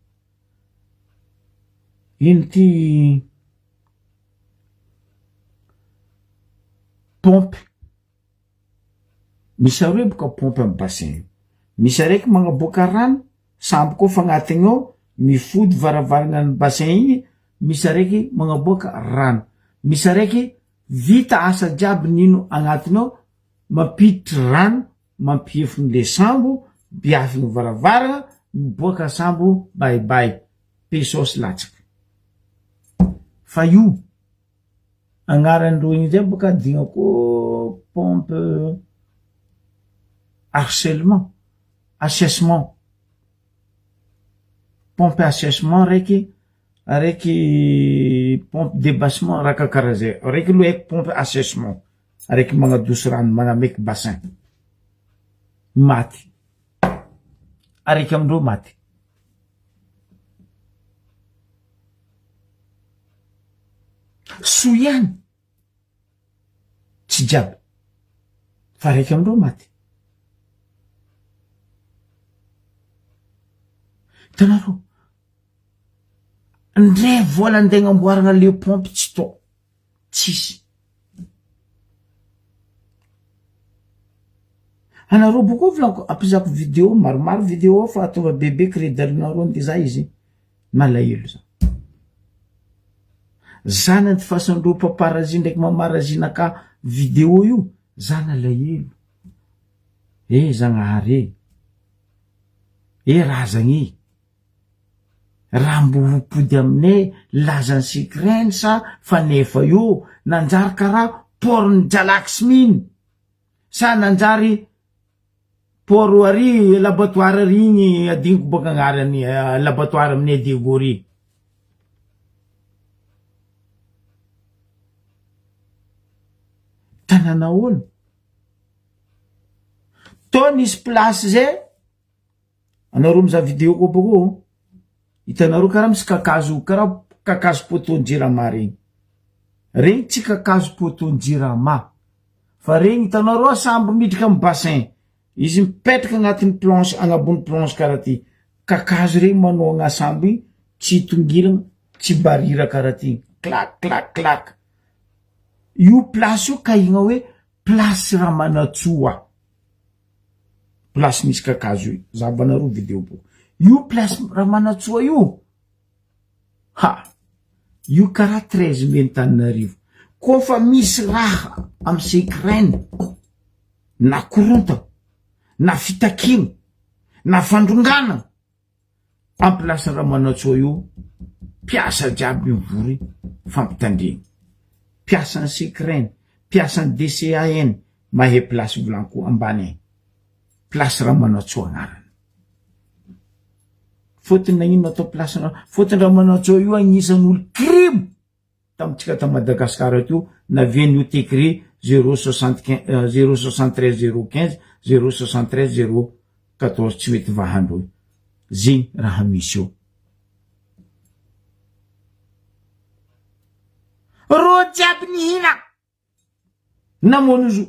ino ty pompy. Misy aroe boka pompy amy bassin io. Misy araiky magnaboaka rano, sambo koa fa agnatiny ao, mifody varavarana ny bassin igny, misy araiky magnaboaka rano. Misy araiky vita asa jiaby nino agnatiny ao, mampiditry rano, mampiefogny le sambo, biafigny varavarana, miboaka sambo, bye bye. Pesos latsaka. Fa io. Agnaran-dreo igny zay boka adignako pompe harcèlement, assèchement, pompe assèchement raiky, araiky pompe debassement raha kakaraha zay, araiky aloha haiko pompe assèchement, araiky magnadoso rano magnamaiky bassin, maty, araiky amindreo maty. Soa ihany, tsy jiaby, fa raiky amindreo maty. Hitanareo, ndre vola andeha agnamboarana le pompy tsy tao, tsisy. Anareo boko volaniko ampizako video maromaro video fa ataova bebe credit-nareo ndeha za izy malahelo za. Za nandifasan-dreo paparazzi ndraiky mamarazi-naka video io za nalahelo. Eh Zagnahary e! Eh razagna e! Raha mbo hopody aminay lazan'i Secren sa fa nefa io nanjary karaha port-n'i Jalaxmine sa nanjary port ary laboratoire ary igny adinoko bôka agnarany laboratoire aminay Diego ry. Tanàna ahoana? Tô nisy place zay Anareo mizaha video koa boko ô, hitanareo karaha misy kakazo karaha kakazo poteau jirama regny, regny tsy kakazo poteau jirama fa regny hitanareo sambo miditra amy bassin izy mipetraka agnatin'ny planche agnabon'ny planche karaha ty, kakazo regny manohagna sambo igny tsy hitongilagna tsy barira karaha ty, clac clac clac, io place io kahigna hoe place Ramanantsoa. Place misy kakazo io, zahavanareo video boko. Io place Ramanantsoa io, ha! Io karaha 13 mai Antananarivo. Koa fa misy raha amy secret na korontana, na fitakiana, na fandrongana, Am place Ramanantsoa io mpiasa jiaby mivory fampitandregna. Mpiasan'ny Secren, mpiasan'ny DCAN mahay place volanko ambany agny. Place Ramanantsoa agnarany. Fôtony nagnino natao place na fôtony Ramanantsoa io agnisan'ny olo crime tamintsika ta Madagascar teo navian'ny io décret zéro soixante quin zéro soixante treize zéro quinze zéro soixante treize zéro quatorze tsy mety vahandreo io. Zegny raha misy eo. Rô jiaby nihina namono zo.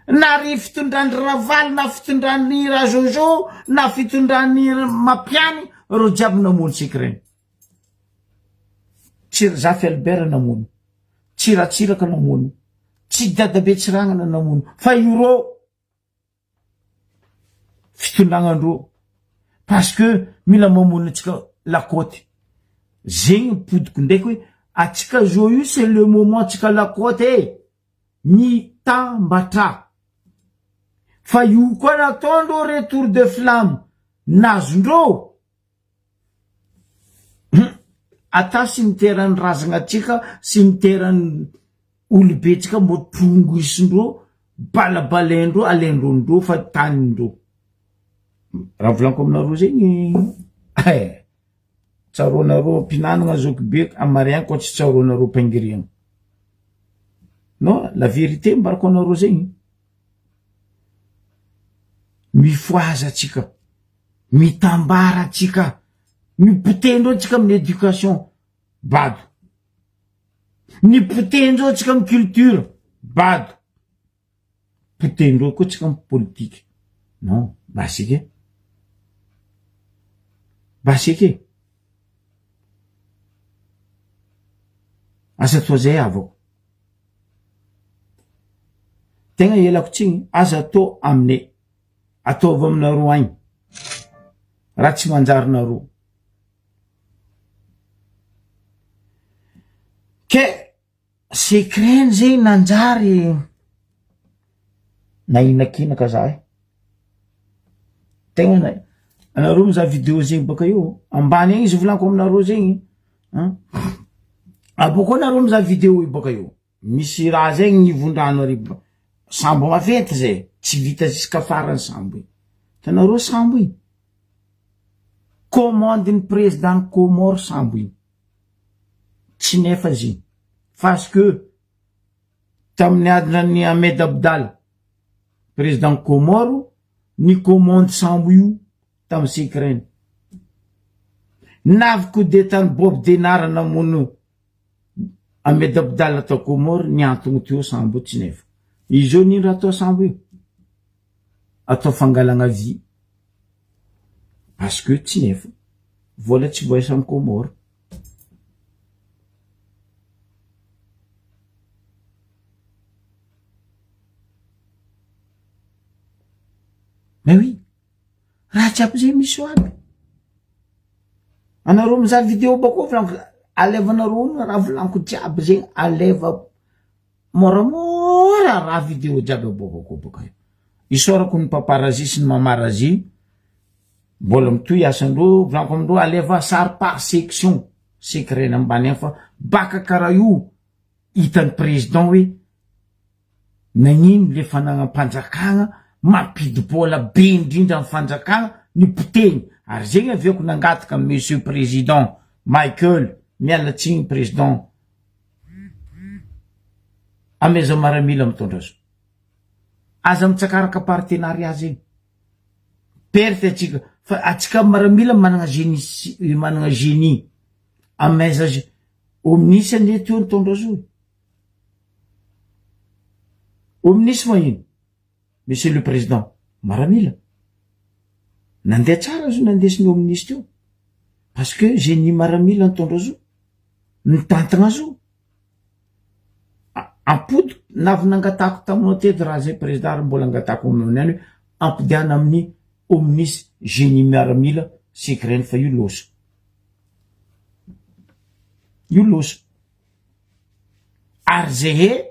Na ry fitondran-dry Ravalo na fitondran'i Rajojo na fitondran'i Mampiany reo jiaby namono secret. Tsy ry Zafy Albert namono, tsy Ratsiraka namono, tsy Dadabe Tsiragnana namono fa ireo fitondragnandreo parce que mila mamono antsika lakôty zegny mipodiko ndraiky hoe atsika zao io c'est le moment atsika lakôty e mitambatra fa io koa nataondreo retour de flamme nazondreo Ata sy niteran'ny razagna atsika sy niteran'ny olobe tsika mbô trongisindreo balabalaindreo alaindreo fa tanindreo. Raha volaniko aminareo zegny eh tsaroanareo am-pihinanagna zokibe amariagna koa tsy tsaroanareo am-pangiriagna. Non la vérité ambarako anareo zegny mifohaza atsika. Mitambara tsika, mipotendreo tsika amin'ny éducation, bado. Mipotendreo tsika amin'ny culture, bado. Potendreo koa tsika amin'ny politique. Non, basika e. Basika e. Aza atao zay havako. Tegna ialako tsiny, aza atao aminay. Ataovy aminareo agny raha tsy manjary nareo. Ke secret-ny zegny nanjary nahinakinaka za e, tegna na- anareo mizaha video zegny baka eo ambany agny izy volaniko aminareo zegny an, abôkeo nareo mizaha video io baka eo. Misy raha zay agnivon-drano ary sambo maventy zay, tsy vita jusqu'à farany sambo iny, hitanareo sambo iny? Commande-n'ny président-n'i Comores sambo iny, tsy nefa izy iny, parce que tamin'ny adinan'i Ahmed Abdala, président-n'i Comores, ni-commande sambo io tamin'ny secret-ny, navy coup d'état-n'i Bob Denard namono Ahmed Abdallah tao Comores niantogno teo sambo io tsy nefa. Izy io nino raha atao sambo io? Atao fangalagna vy. Parce que tsy nefa. Vola tsy voaisa am Comores. Mais oui. Raha tsy ampy zay misy ho aby. Anareo mizaha video bakao volaniko alevanareo ono raha volaniko jiaby zegny aleva moramora raha video jiaby aboakako baka io. Isaorako ny paparazzi sy ny mamarazi mbola mitohy asandreo volaniko amindreo aleva sary par section secret-ny ambany any fa baka karaha io hitan'ny président hoe Nagnino le fanagnam-panjakagna mampidi-bola be indrindra am fanjakagna ny potehiny ary zegny aviako nangataka am monsieur président Michael miala tsigny président ameza maramila mitondra zo aza mitsakaraka partenariat zegny perte atsika fa atsika maramila managna génie managna génie ameza omnisy anie teo nitondra zo e. Omnisy moa ino? Monsieur le président maramila nandeha tsara zo nandesiny omnisy teo parce que génie maramila nitondra zo nitantagna zo ampody navy nangatako taminao teto raha zay président ary mbola angatako aminao niany hoe ampodiana amin'ny omnisy génie miaramila secret-ny fa io loso io loso Ary zehe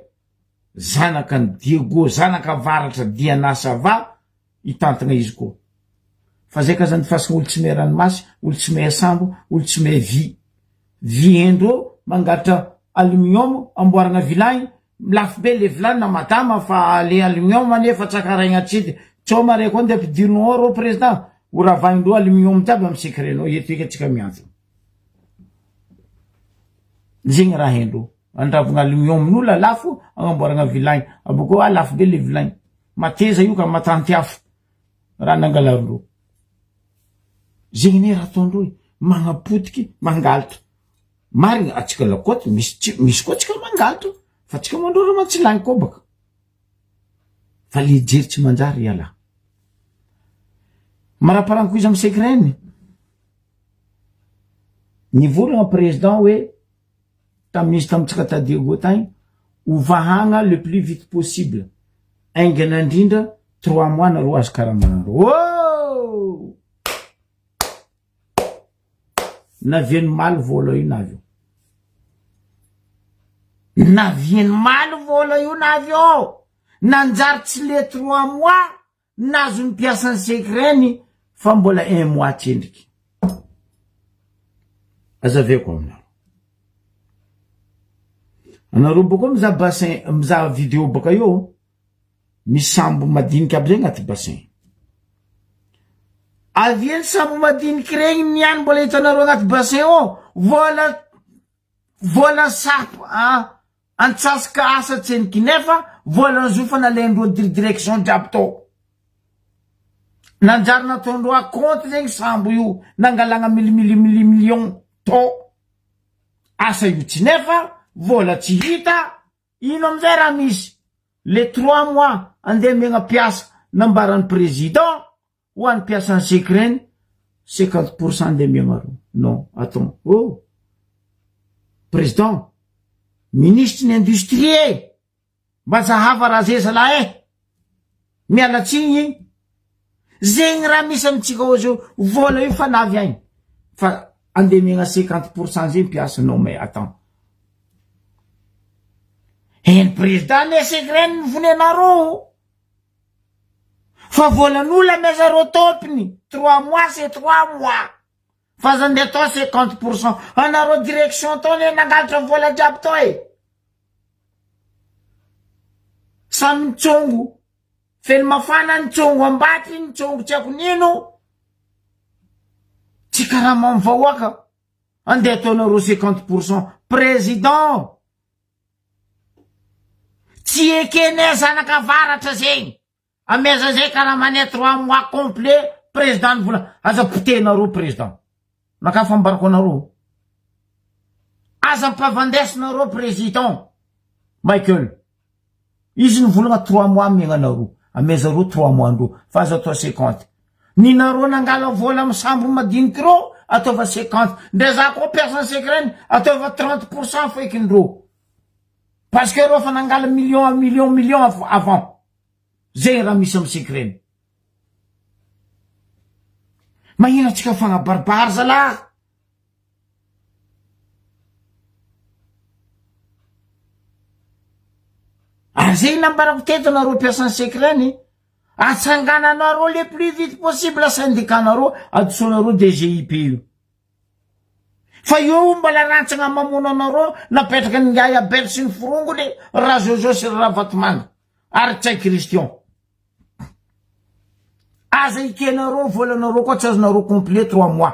zanaka ny Diego zanaka avaratra Diana Sava hitantagna izy koa. Fa zay kazan'ny fasagna olo tsy mahay ranomasy, olo tsy mahay sambo, olo tsy mahay vy. Vy endreo mangalatra aluminium amboaragna vilagny, lafo be le vilany na madama fa le aluminium anie fa tsakaraigna tsy tsao mare koa ndeha ampidirina ao rô président. Ho ravahin-droa aluminium jiaby amy secret-nao eto eky atsika miantso. Zegny raha haindreo. Andravogna aluminium-n'olo lafo agnamboaragna vilagny. Abôkeo ah lafo be le vilagny. Mateza io ka matanty afo. Raha nangalarindreo. Zegny anie raha ataondreo e. Magnapotiky, mangalatra. Marigny atsika lakôty misy tsy misy koa atsika mangalatra fa atsika mandrora mantsilagny koa baka. Fa le jery tsy manjary ialahy. Maraparanko izy amy secret-ny. Nivolagna président hoe tamin'izy tamintsika ta Diego tagny hovahagna le plus vite possible aingana indrindra trois mois nareo azo karamanareo. Oh! Navian'ny maly vola io navy eo. Navian'ny maly vola io navy eo. Nanjary tsy le trois mois nazo ny mpiasan'ny secret-ny fa mbola un mois tsendriky. Azaveko aminareo. Anareo bôka mizaha bassin, mizaha vidéo bôka eo, misy sambo madiniky aby zay agnaty bassin. Avy eny sambo madiniky regny niany mbola hitanareo agnaty bassin ao, vola vola sap a antsasaka asa tseniky nefa vola zo fa nalaindreo direction jiaby tao. Nanjary nataondreo a compte zegny sambo io nangalagna milimili million tao. Asa io tsy nefa vola tsy hita. Ino amizay raha misy le trois mois andeha amegna mpiasa nambaran'ny président ho an'ny mpiasan'ny secret 50 pour cent andeha amegna roa non attends oh président ministre ny industrie e mba zahava raha zay zalahy e miala tsigny zegny raha misy amitsika ao zao vola io fa navy agny fa andeha amegna 50 pour cent zay mpiasa non mais attends Eny président ne secret ny vonenareo fa volan'olo amezareo tompony trois mois c'est trois mois fa aza ndeha atao 50% anareo direction tao ne nangalatra vola jiaby tao e samy nitsongo feno mafana nitsongo ambaty nitsongo tsy haiko nino tsy karama amy vahoaka Andeha ataonareo 50% président. Tsy ekenay zanaka avaratra zegny. Ameza zay karamanay trois mois complet président ny vola. Aza potehinareo président. Naka fambarako anareo. Aza ampavandesinareo président. Michael. Izy nivolagna trois mois amiagna anareo. Amezareo trois mois ndreo. Fa aza atao 50. Ny nareo nangala vola amy sambo madiniky reo ataova 50. Ndre za koa mpiasa secret ataova 30% foekindreo. Parce que reo fa nangala million million million avant. Zegny raha misy amy secret. Mahina atsika fagnabaribary zalahy. Ary zegny nambarako teto nareo mpiasan'ny secret-ny, atsangananareo le plus vite possible syndicat-nareo, adosoanareo DGIP io. Fa io mbola rantsagna mamono anareo napetraka ny ngahy Abel sy ny forongony, Rajojo sy Ravatomanga ary Ntsay Christian. Aza ikenareo volanareo koa tsy azonareo complet trois mois.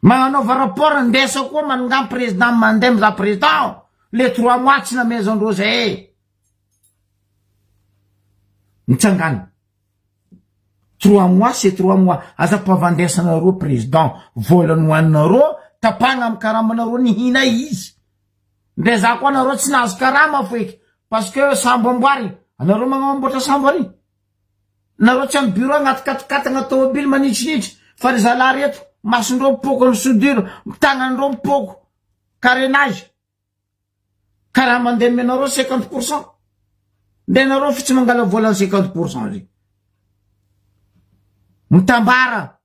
Magnanaova rapport ndesa koa manongam président mandeha mizaha président le trois mois tsy namezandreo zay e. Mitsangana. Trois mois c'est trois mois. Aza ampavandesanareo président vola nohaninareo tapahagna amy karamanareo nihina izy. Ndre za koa nareo tsy nahazo karama foeky parce que sambo amboarigny. Anareo magnamboatra sambo ary. Nareo tsy amy bureau agnaty katikatagna tômôbily manitsinitsy fa ry zalahy reto masondreo mipoko ny soudure, tagnandreo mipoko carénage. Karaha mandeha amenareo 50%. Ndre nareo fi tsy mangala vola ny 50% zegny. Mitambara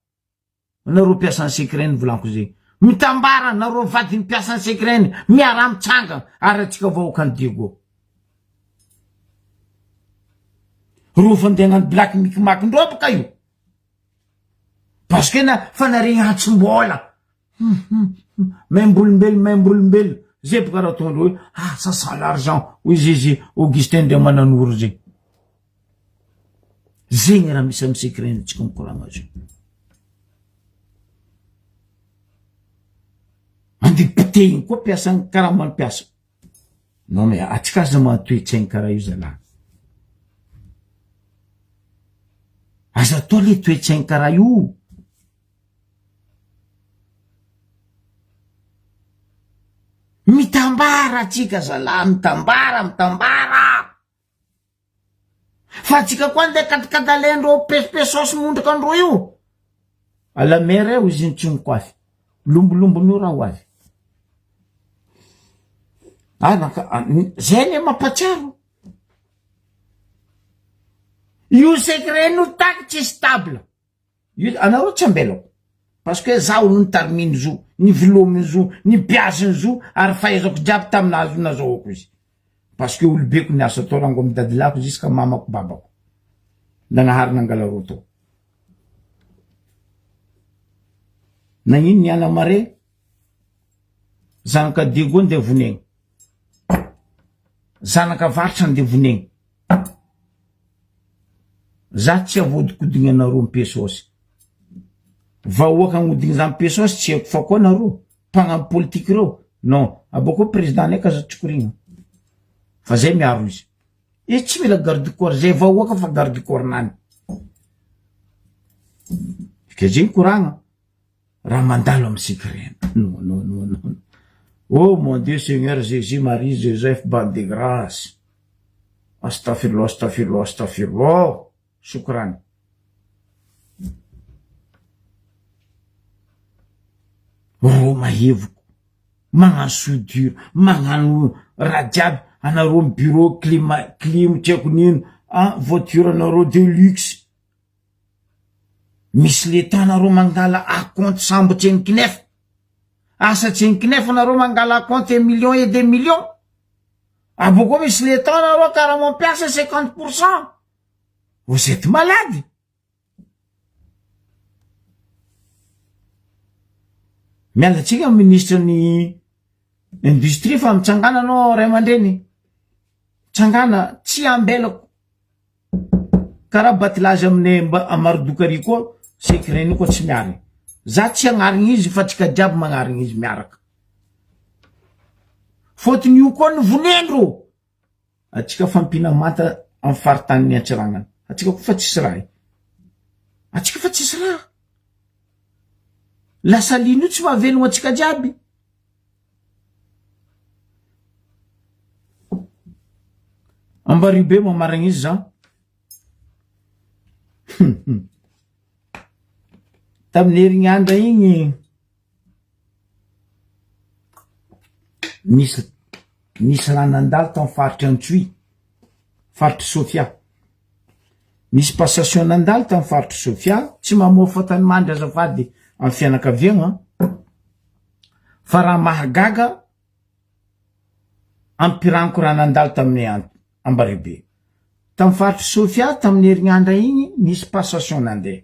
nareo mpiasan'ny secret volaniko zegny. Mitambara nareo vadin'ny mpiasan'ny secret miaraha mitsanga ary atsika vahoakan'i Diego. Ro fandehanan'ny black micmac ndreo baka io. Parce que na fa naregny antsim-bola. Maimbolom-belo maimbolom-belo zay boka raha ataondreo hoe ah ça sent l'argent hoy izy izy Augustin Andriamananoro zay. Zegny raha misy amy secret-ntsika mikoragna zio. Andeha potehiny koa mpiasa karaman'ny mpiasa. Non mais atsika aza maha toe-tsaigny karaha io zalahy. Aza atao le toe-tsaigny karaha io. Mitambara atsika zalahy, mitambara, mitambara. Fa atsika koa andeha kadikadalendreo pesopesosy mondrika andreo io. A la mer eo izy iny tsy mikoafy. Lombolombon'io raha ho avy. Anaka, zay anie mampatsiaro. Io secret no taky tsisy table. Io anareo tsy ambelako parce que za olo nitariminy zo, nivelominy zo, nibiaziny zo ary fahaizako jiaby taminazy nazahoako izy parce que olobeko niasa tao rango amy dadilako jusqu'à mamako babako Nagnahary nangala rô tao. Nagnino niala mare? Zanaka Diego ndeha vonegny. Zanaka avaratra ndeha vonegny. Za tsy avodikodiny anareo mpesos. Vahoaka agnodigny za mpesos tsy haiko fa koa nareo mpagnano politique reo non abakeo président nay ka za tsy korigna fa zay miaro izy. Izy tsy mila garde corps zay vahoaka fa garde corps nany. Ke zegny koragna raha mandalo amy secret non non non non oh mon Dieu Seigneur Jésus Marie Joseph bande de grâce Astafirullah astafirullah astafirullah Shukran. Rô mahevoko magnano soudure magnano raha jiaby anareo amy bureau clima clim tsy haiko nino ah voiture anareo de luxe misy leta anareo mangala acompte sambo tsenikinefa asa tsenikinefa anareo mangala acompte un million et deux millions abokeo misy leta anareo karaha mampiasa 50 pourcent vous êtes malade. Miala tsiny amin'ny ministre ny industrie fa mitsangana anao ray aman-dreny, mitsangana tsy ambelako karaha batilazy aminay mba Marodoka ary koa secret-ny koa tsy miarigny, za tsy agnarigny izy fa tsika jiaby magnarigny izy miaraka, fôtony io koa novonendro. Atsika fampina manta am faritanin'ny Antsiranana. Atsika koa fa tsisy raha e. Atsika fa tsisy raha. Lasalina io tsy mahavelogno atsika jiaby. Ambario be mamaragna izy za. Tamin'ny herignandra igny Nisy nisy raha nandalo tao faritry Antsohihy, faritry Sofia. Nisy passation nandalo tao faritry Sofia, tsy mamoa fotany mandry azafady amin'ny fianakaviagna fa raha mahagaga ampiraniko raha nandalo tamin'ny Ambaribe. Tamin'ny faritry Sofia tamin'ny herignandra igny nisy passation nandeha.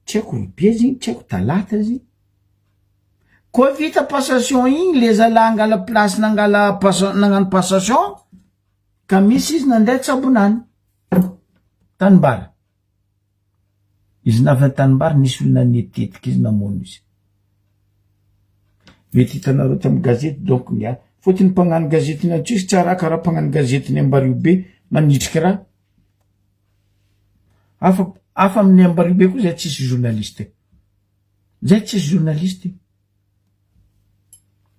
Tsy haiko robia izy igny, tsy haiko talata izy. Koa vita passation igny le zalahy angala place nangala passa- nagnano passation ka misy izy nandeha tsabonany tanimbary. Izy navy an-tanimbary nisy olona nitetiky izy namono izy. Mety hitanareo tamin'ny gazety donc ny ahy. Fôtony mpagnano gazety ny Antsisy tsy raha karaha mpagnano gazety ny Ambariobe manitriky raha. Hafa hafa amin'ny Ambariobe koa zay tsisy journaliste. Zay tsisy journaliste.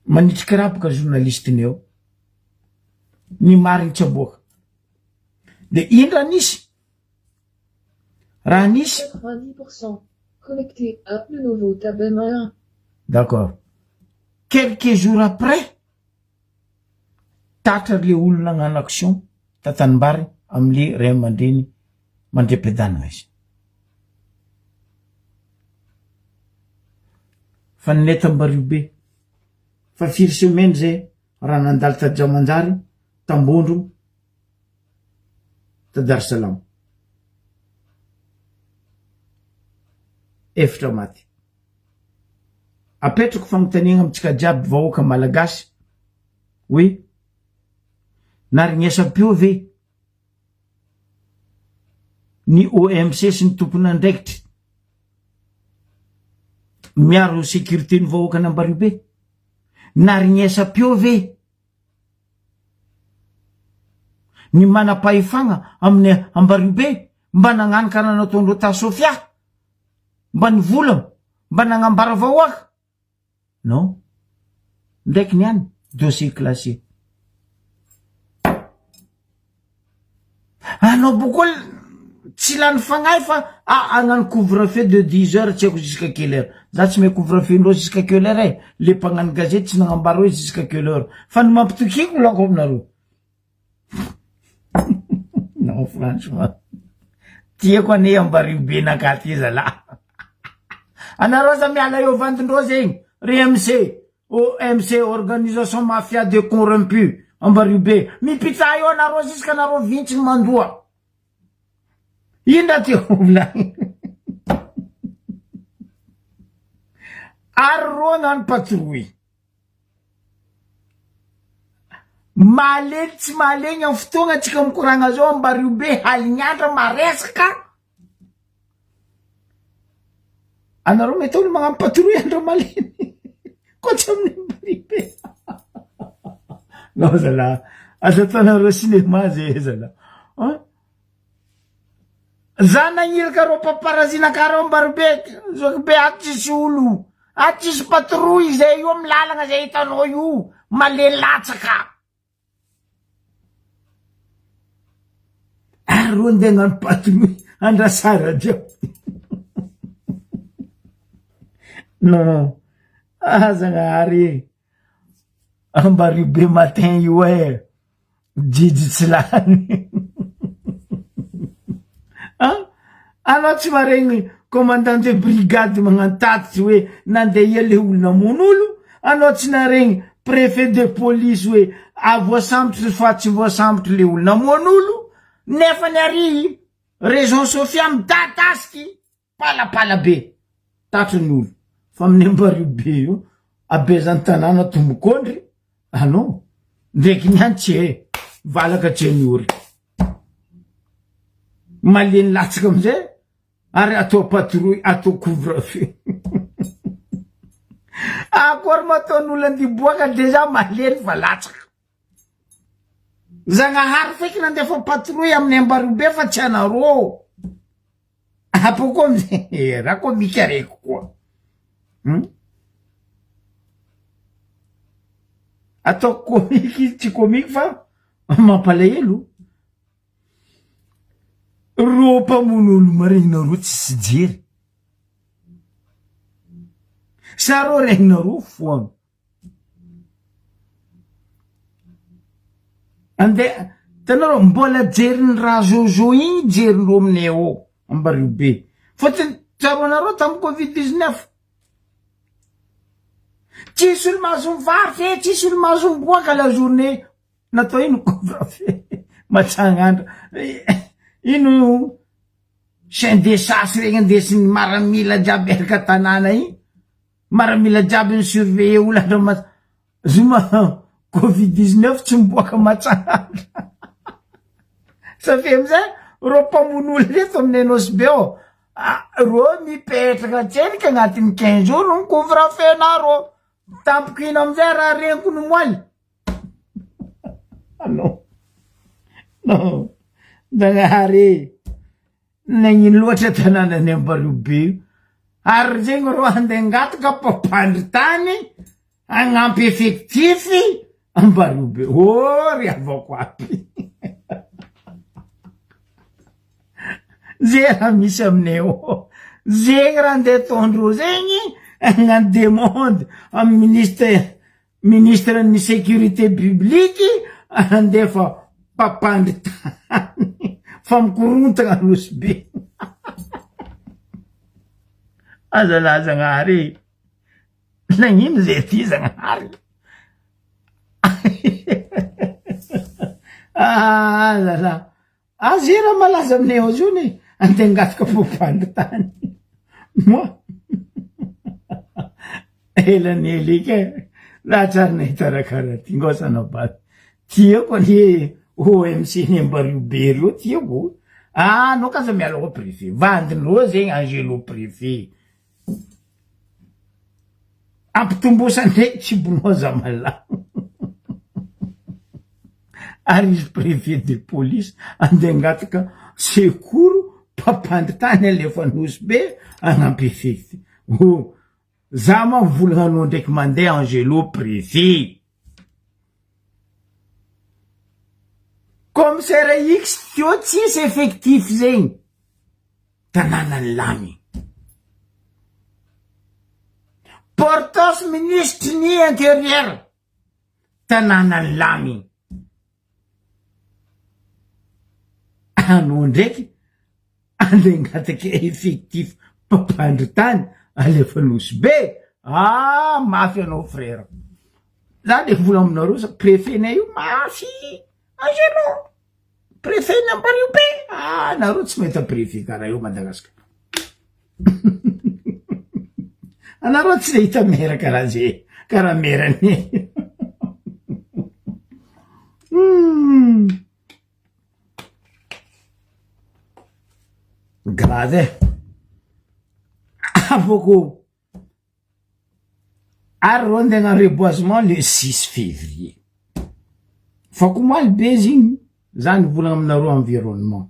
Manitriky raha boka journaliste ny eo. Ny marigny tsy aboaka. De ino raha nisy? Raha nisy. 90% Connecté à le nouveau tab M1. D'accord. Quelques jours après, tatra le olona nagnano action tatanimbary amle ray aman-dreny mandriam-piadanana izy. Fa ny netam-bario be. Fa firy semaine zay raha nandalo Tadiamanjary, Tambondro, ta Dar Salam. Efitra maty. Apetrako fagnontaniagna amintsika jiaby vahoaka malagasy hoe narignesa-peo ve? ny OMC sy ny tompon'andraikitry miaro sécurité ny vahoakan'Ambariobe? Narignesa-peo ve ny manam-pahefagna amin'ny Ambariobe mba nagnano karaha nataondreo ta Sofia? Mba nivolagna? Mba nagnambara vahoaka? Non. Ndraiky ny any, dossier classé. Anao bokoa tsy lany fagnahy fa ah hagnano couvre feu de dix heures tsy haiko jusqu'à quelle heure. Za tsy mahay couvre feu ndreo jusqu'à quelle heure e. Le mpagnano gazety tsy nagnambara hoe jusqu'à quelle heure. Fa ny mampitokiko volako aminareo. Non franchement. Tiako anie Ambario be nakaty zalahy. Anareo aza miala eo vandindreo zegny. Ry MC, OMC organisation mafia de corrompu Ambario be. Mipitsaha eo anareo jusqu'à anareo vintsy mandoa. Ino raha tiako volagnina? Ary roa hagnano patrouille. Mahaleny tsy mahaleny amin'ny fotoagna antsika mikoragna zao Ambario be halignandra maresaka. Anareo mety olo magnano patrouille andro malemy koa tsy amin'ny Ambariobe. Non zalahy, aza ataonareo cinéma zay zalahy. An? Za nagniraka reo paparazzi nankary Ambariobe, zokibe ato tsisy olo, ato tsisy patrouille zay io amy lalagna zay hitanao io, malemy latsaka. Ary reo ndeha hagnano patrouille andrasara jiaby. Non, ah Zagnahary e, Ambariobe matin io e, jijy tsy lany. An? Anao tsy maregny commandant de brigade magnano tatitry hoe nandeha ia le olo namono olo, anao tsy naregny préfet de police hoe a voasambotry fa tsy voasambotry le olo namono olo, nefany ary région Sofia midadasiky. Palapala be tatry ny olo fa amin'ny ambario be io abezan'ny tanàna tombok'ondry anao ndraiky ny any tsy e valaka tsy ny ory maleny latsaka amizay ary atao patrouille atao couvre feu akory ma ataon'olo andiboaka deja maleny fa latsaka Zagnahary feky nandefa patrouille amin'ny Ambariobe fa tsy anareo. Apo koa amizay raha koa mika reko koa. Hmm? Ataoko comique izy tsy comique fa mampalahelo. Rô mpamono olo maregnareo tsisy jery. Sa rô regnareo foagna. Andeha, hitanareo, mbola jerin'ny razozo igny jerindreo aminay ao Ambariobe. Fôtony tsaroanareo tamin'ny covid 19. Tsisy olo mahazo mivarotra e, tsisy olo mahazo miboaka la journée. Natao ino couvre-feu? Matsagnandra. Ino chaine de chasse regny andesin'ny maramila jiaby eraka tanàna igny. Maramila jiaby ny surveiller olo andro ma zoma covid 19 tsy miboaka matsahatra safe amizay reo mpamono olo reto aminay nosy be ao reo mipetraka tsendriky agnatin'ny 15 jours no couvre feu nareo tampoko ino amizay raha reniko no moaly non non Zagnahary e. Nagnino loatra tanànan'i Ambariobe io? Ary zegny rô handeha hangataka mpampandry tany hagnampy effectif Ambariobe. Oh ry havako aby. Ze raha misy aminay ao. Zegny raha andeha ataondreo zegny hagnano demande amy ministère Ministre ny sécurité publique handefa mpampandry tany fa mikorontagna Nosy Be. Azalahy Zagnahary e! Nagnino zay ty Zagnahary? Ah zalahy, ah zay raha malaza aminay ao zao ne, andeha hangataka mpampandry tany. Moi ela ny ela eky e, za tsy ary nahita raha karaha ty, ngao sanabavy. Tiako anie OMC ny Ambariobe reo tiako. Ah anao ka aza miala ao préfet. Vandin'ireo zegny Angelo préfet. Ampitombosa ndray kibonao zamalahy. Ary izy préfet de police andeha angataka secours mpampandry tany alefa Nosy Be hanampy effectif. Oh, za ma mivolagna anao ndraiky mandeha Angelo préfet. Commissaire X teo tsisy effectif zegny. Tanàna nilamy. Portos minisitry ny intérieur. Tanàna nilamy. Anao ndraiky andeha hangataka effectif mpampandry tany alefa Nosy Be. Ah mafy anao frère. Za le vola aminareo sa préfet nay io mafy. Angelo. Préfet ny Ampariho be. Ah nareo tsy mahita préfet karaha io Madagascar. Anareo tsy nahita maire karaha zay, karaha maire ny. Hmm. Grave e. Afoko Ary reo andeha hagnano reboisement le six février. Fa komaly be izy igny, za nivolagna aminareo environnement.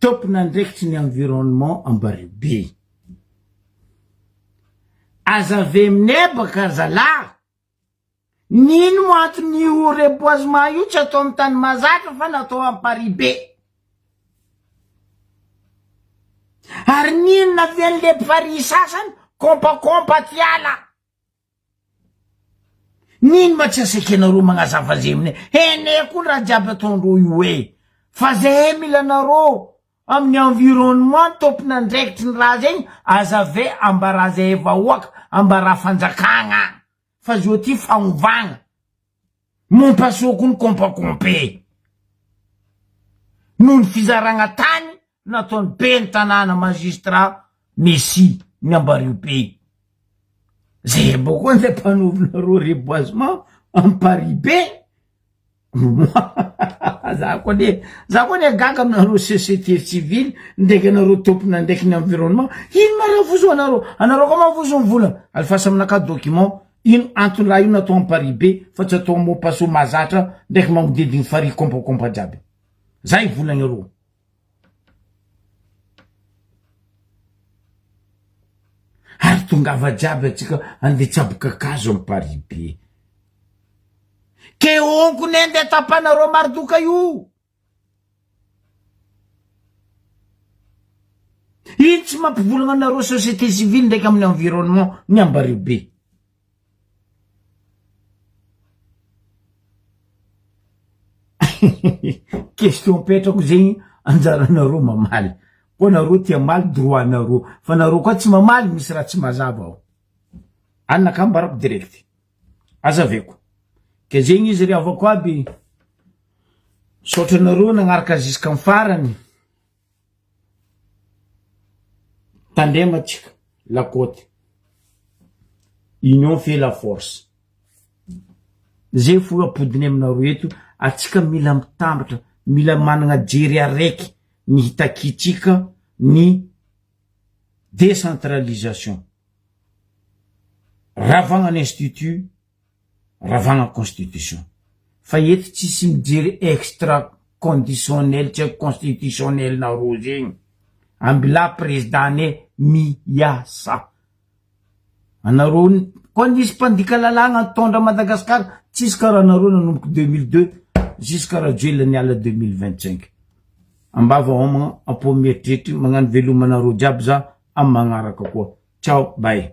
Tompon'andraikitry ny environnement Ambaribe. Aza ave minebaka zalahy. N'ino mo anton'io reboisement io tsy atao amin'ny tany mahazatra fa natao Amparibe? Ary n'inona avy an'le mpifarihy sasany kompakompa aty ala? N'ino ma tsy asekenareo magnazava ze aminy hene koa ny raha jiaby ataondreo io e! Fa zahay mila anareo amin'ny environnement tompon'andraikitry ny raha zegny aza ave ambarà zahay vahoaka ambarà fanjakagna fa zao ty fagnovagna Mompasoa koa ny kompakompe noho ny fizaragna tany nataon'ny ben'ny tanàna magistrat Messi ny Ambario be. Zay mbô koa ndeha mpanovinareo reboisement Amparibe. Za koa anie, za koa anie gaga aminareo société civile ndraiky anareo tompon'andraiky ny environnement. Ino ma raha vozo anareo? Anareo koa ma vozo ny vola. Alefaso aminakahy document Ino antony raha io natao amparibe fa tsy atao Mompaso mahazatra ndraiky magnodidigny farihy kompakompa jiaby. Zay volagny ro. Ary tongava jiaby atsika andeha tsabo kakazo amparibe. Ke onkony andeha tapanareo Mardoka io. Ino tsy mampivolagna anareo société civile ndraiky amin'ny environnement ny ambareo be. Question apetrako zegny anjaranareo mamaly. Koa nareo tia hamaly droit nareo fa nareo koa tsy mamaly misy raha tsy mazava ao. Anaka ambarako direct. Azaveko. Ke zegny izy ry havako aby. Misaotra anareo nagnaraka jusqu'en farany. Tandrema tsika la côte. Union fait la force. Zay fo ampodiny aminareo eto, atsika mila mitambatra, mila managna jery araiky ny hitakiantsika ny décentralisation. Ravagna ny institut, ravagna constitution. Fa eto tsisy mijery extra conditionnel tsy haiko constitutionnel nareo zegny. Ambilà président ne miasa. Anareo koa nisy mpandika lalàgna nitondra Madagascar tsisy karaha anareo nanomboka 2002 jusqu'à Rajoelina niala 2025. Ambava homagna ampo mieritreritry magnano veloma anareo jiaby za am magnaraka koa. Ciao bye.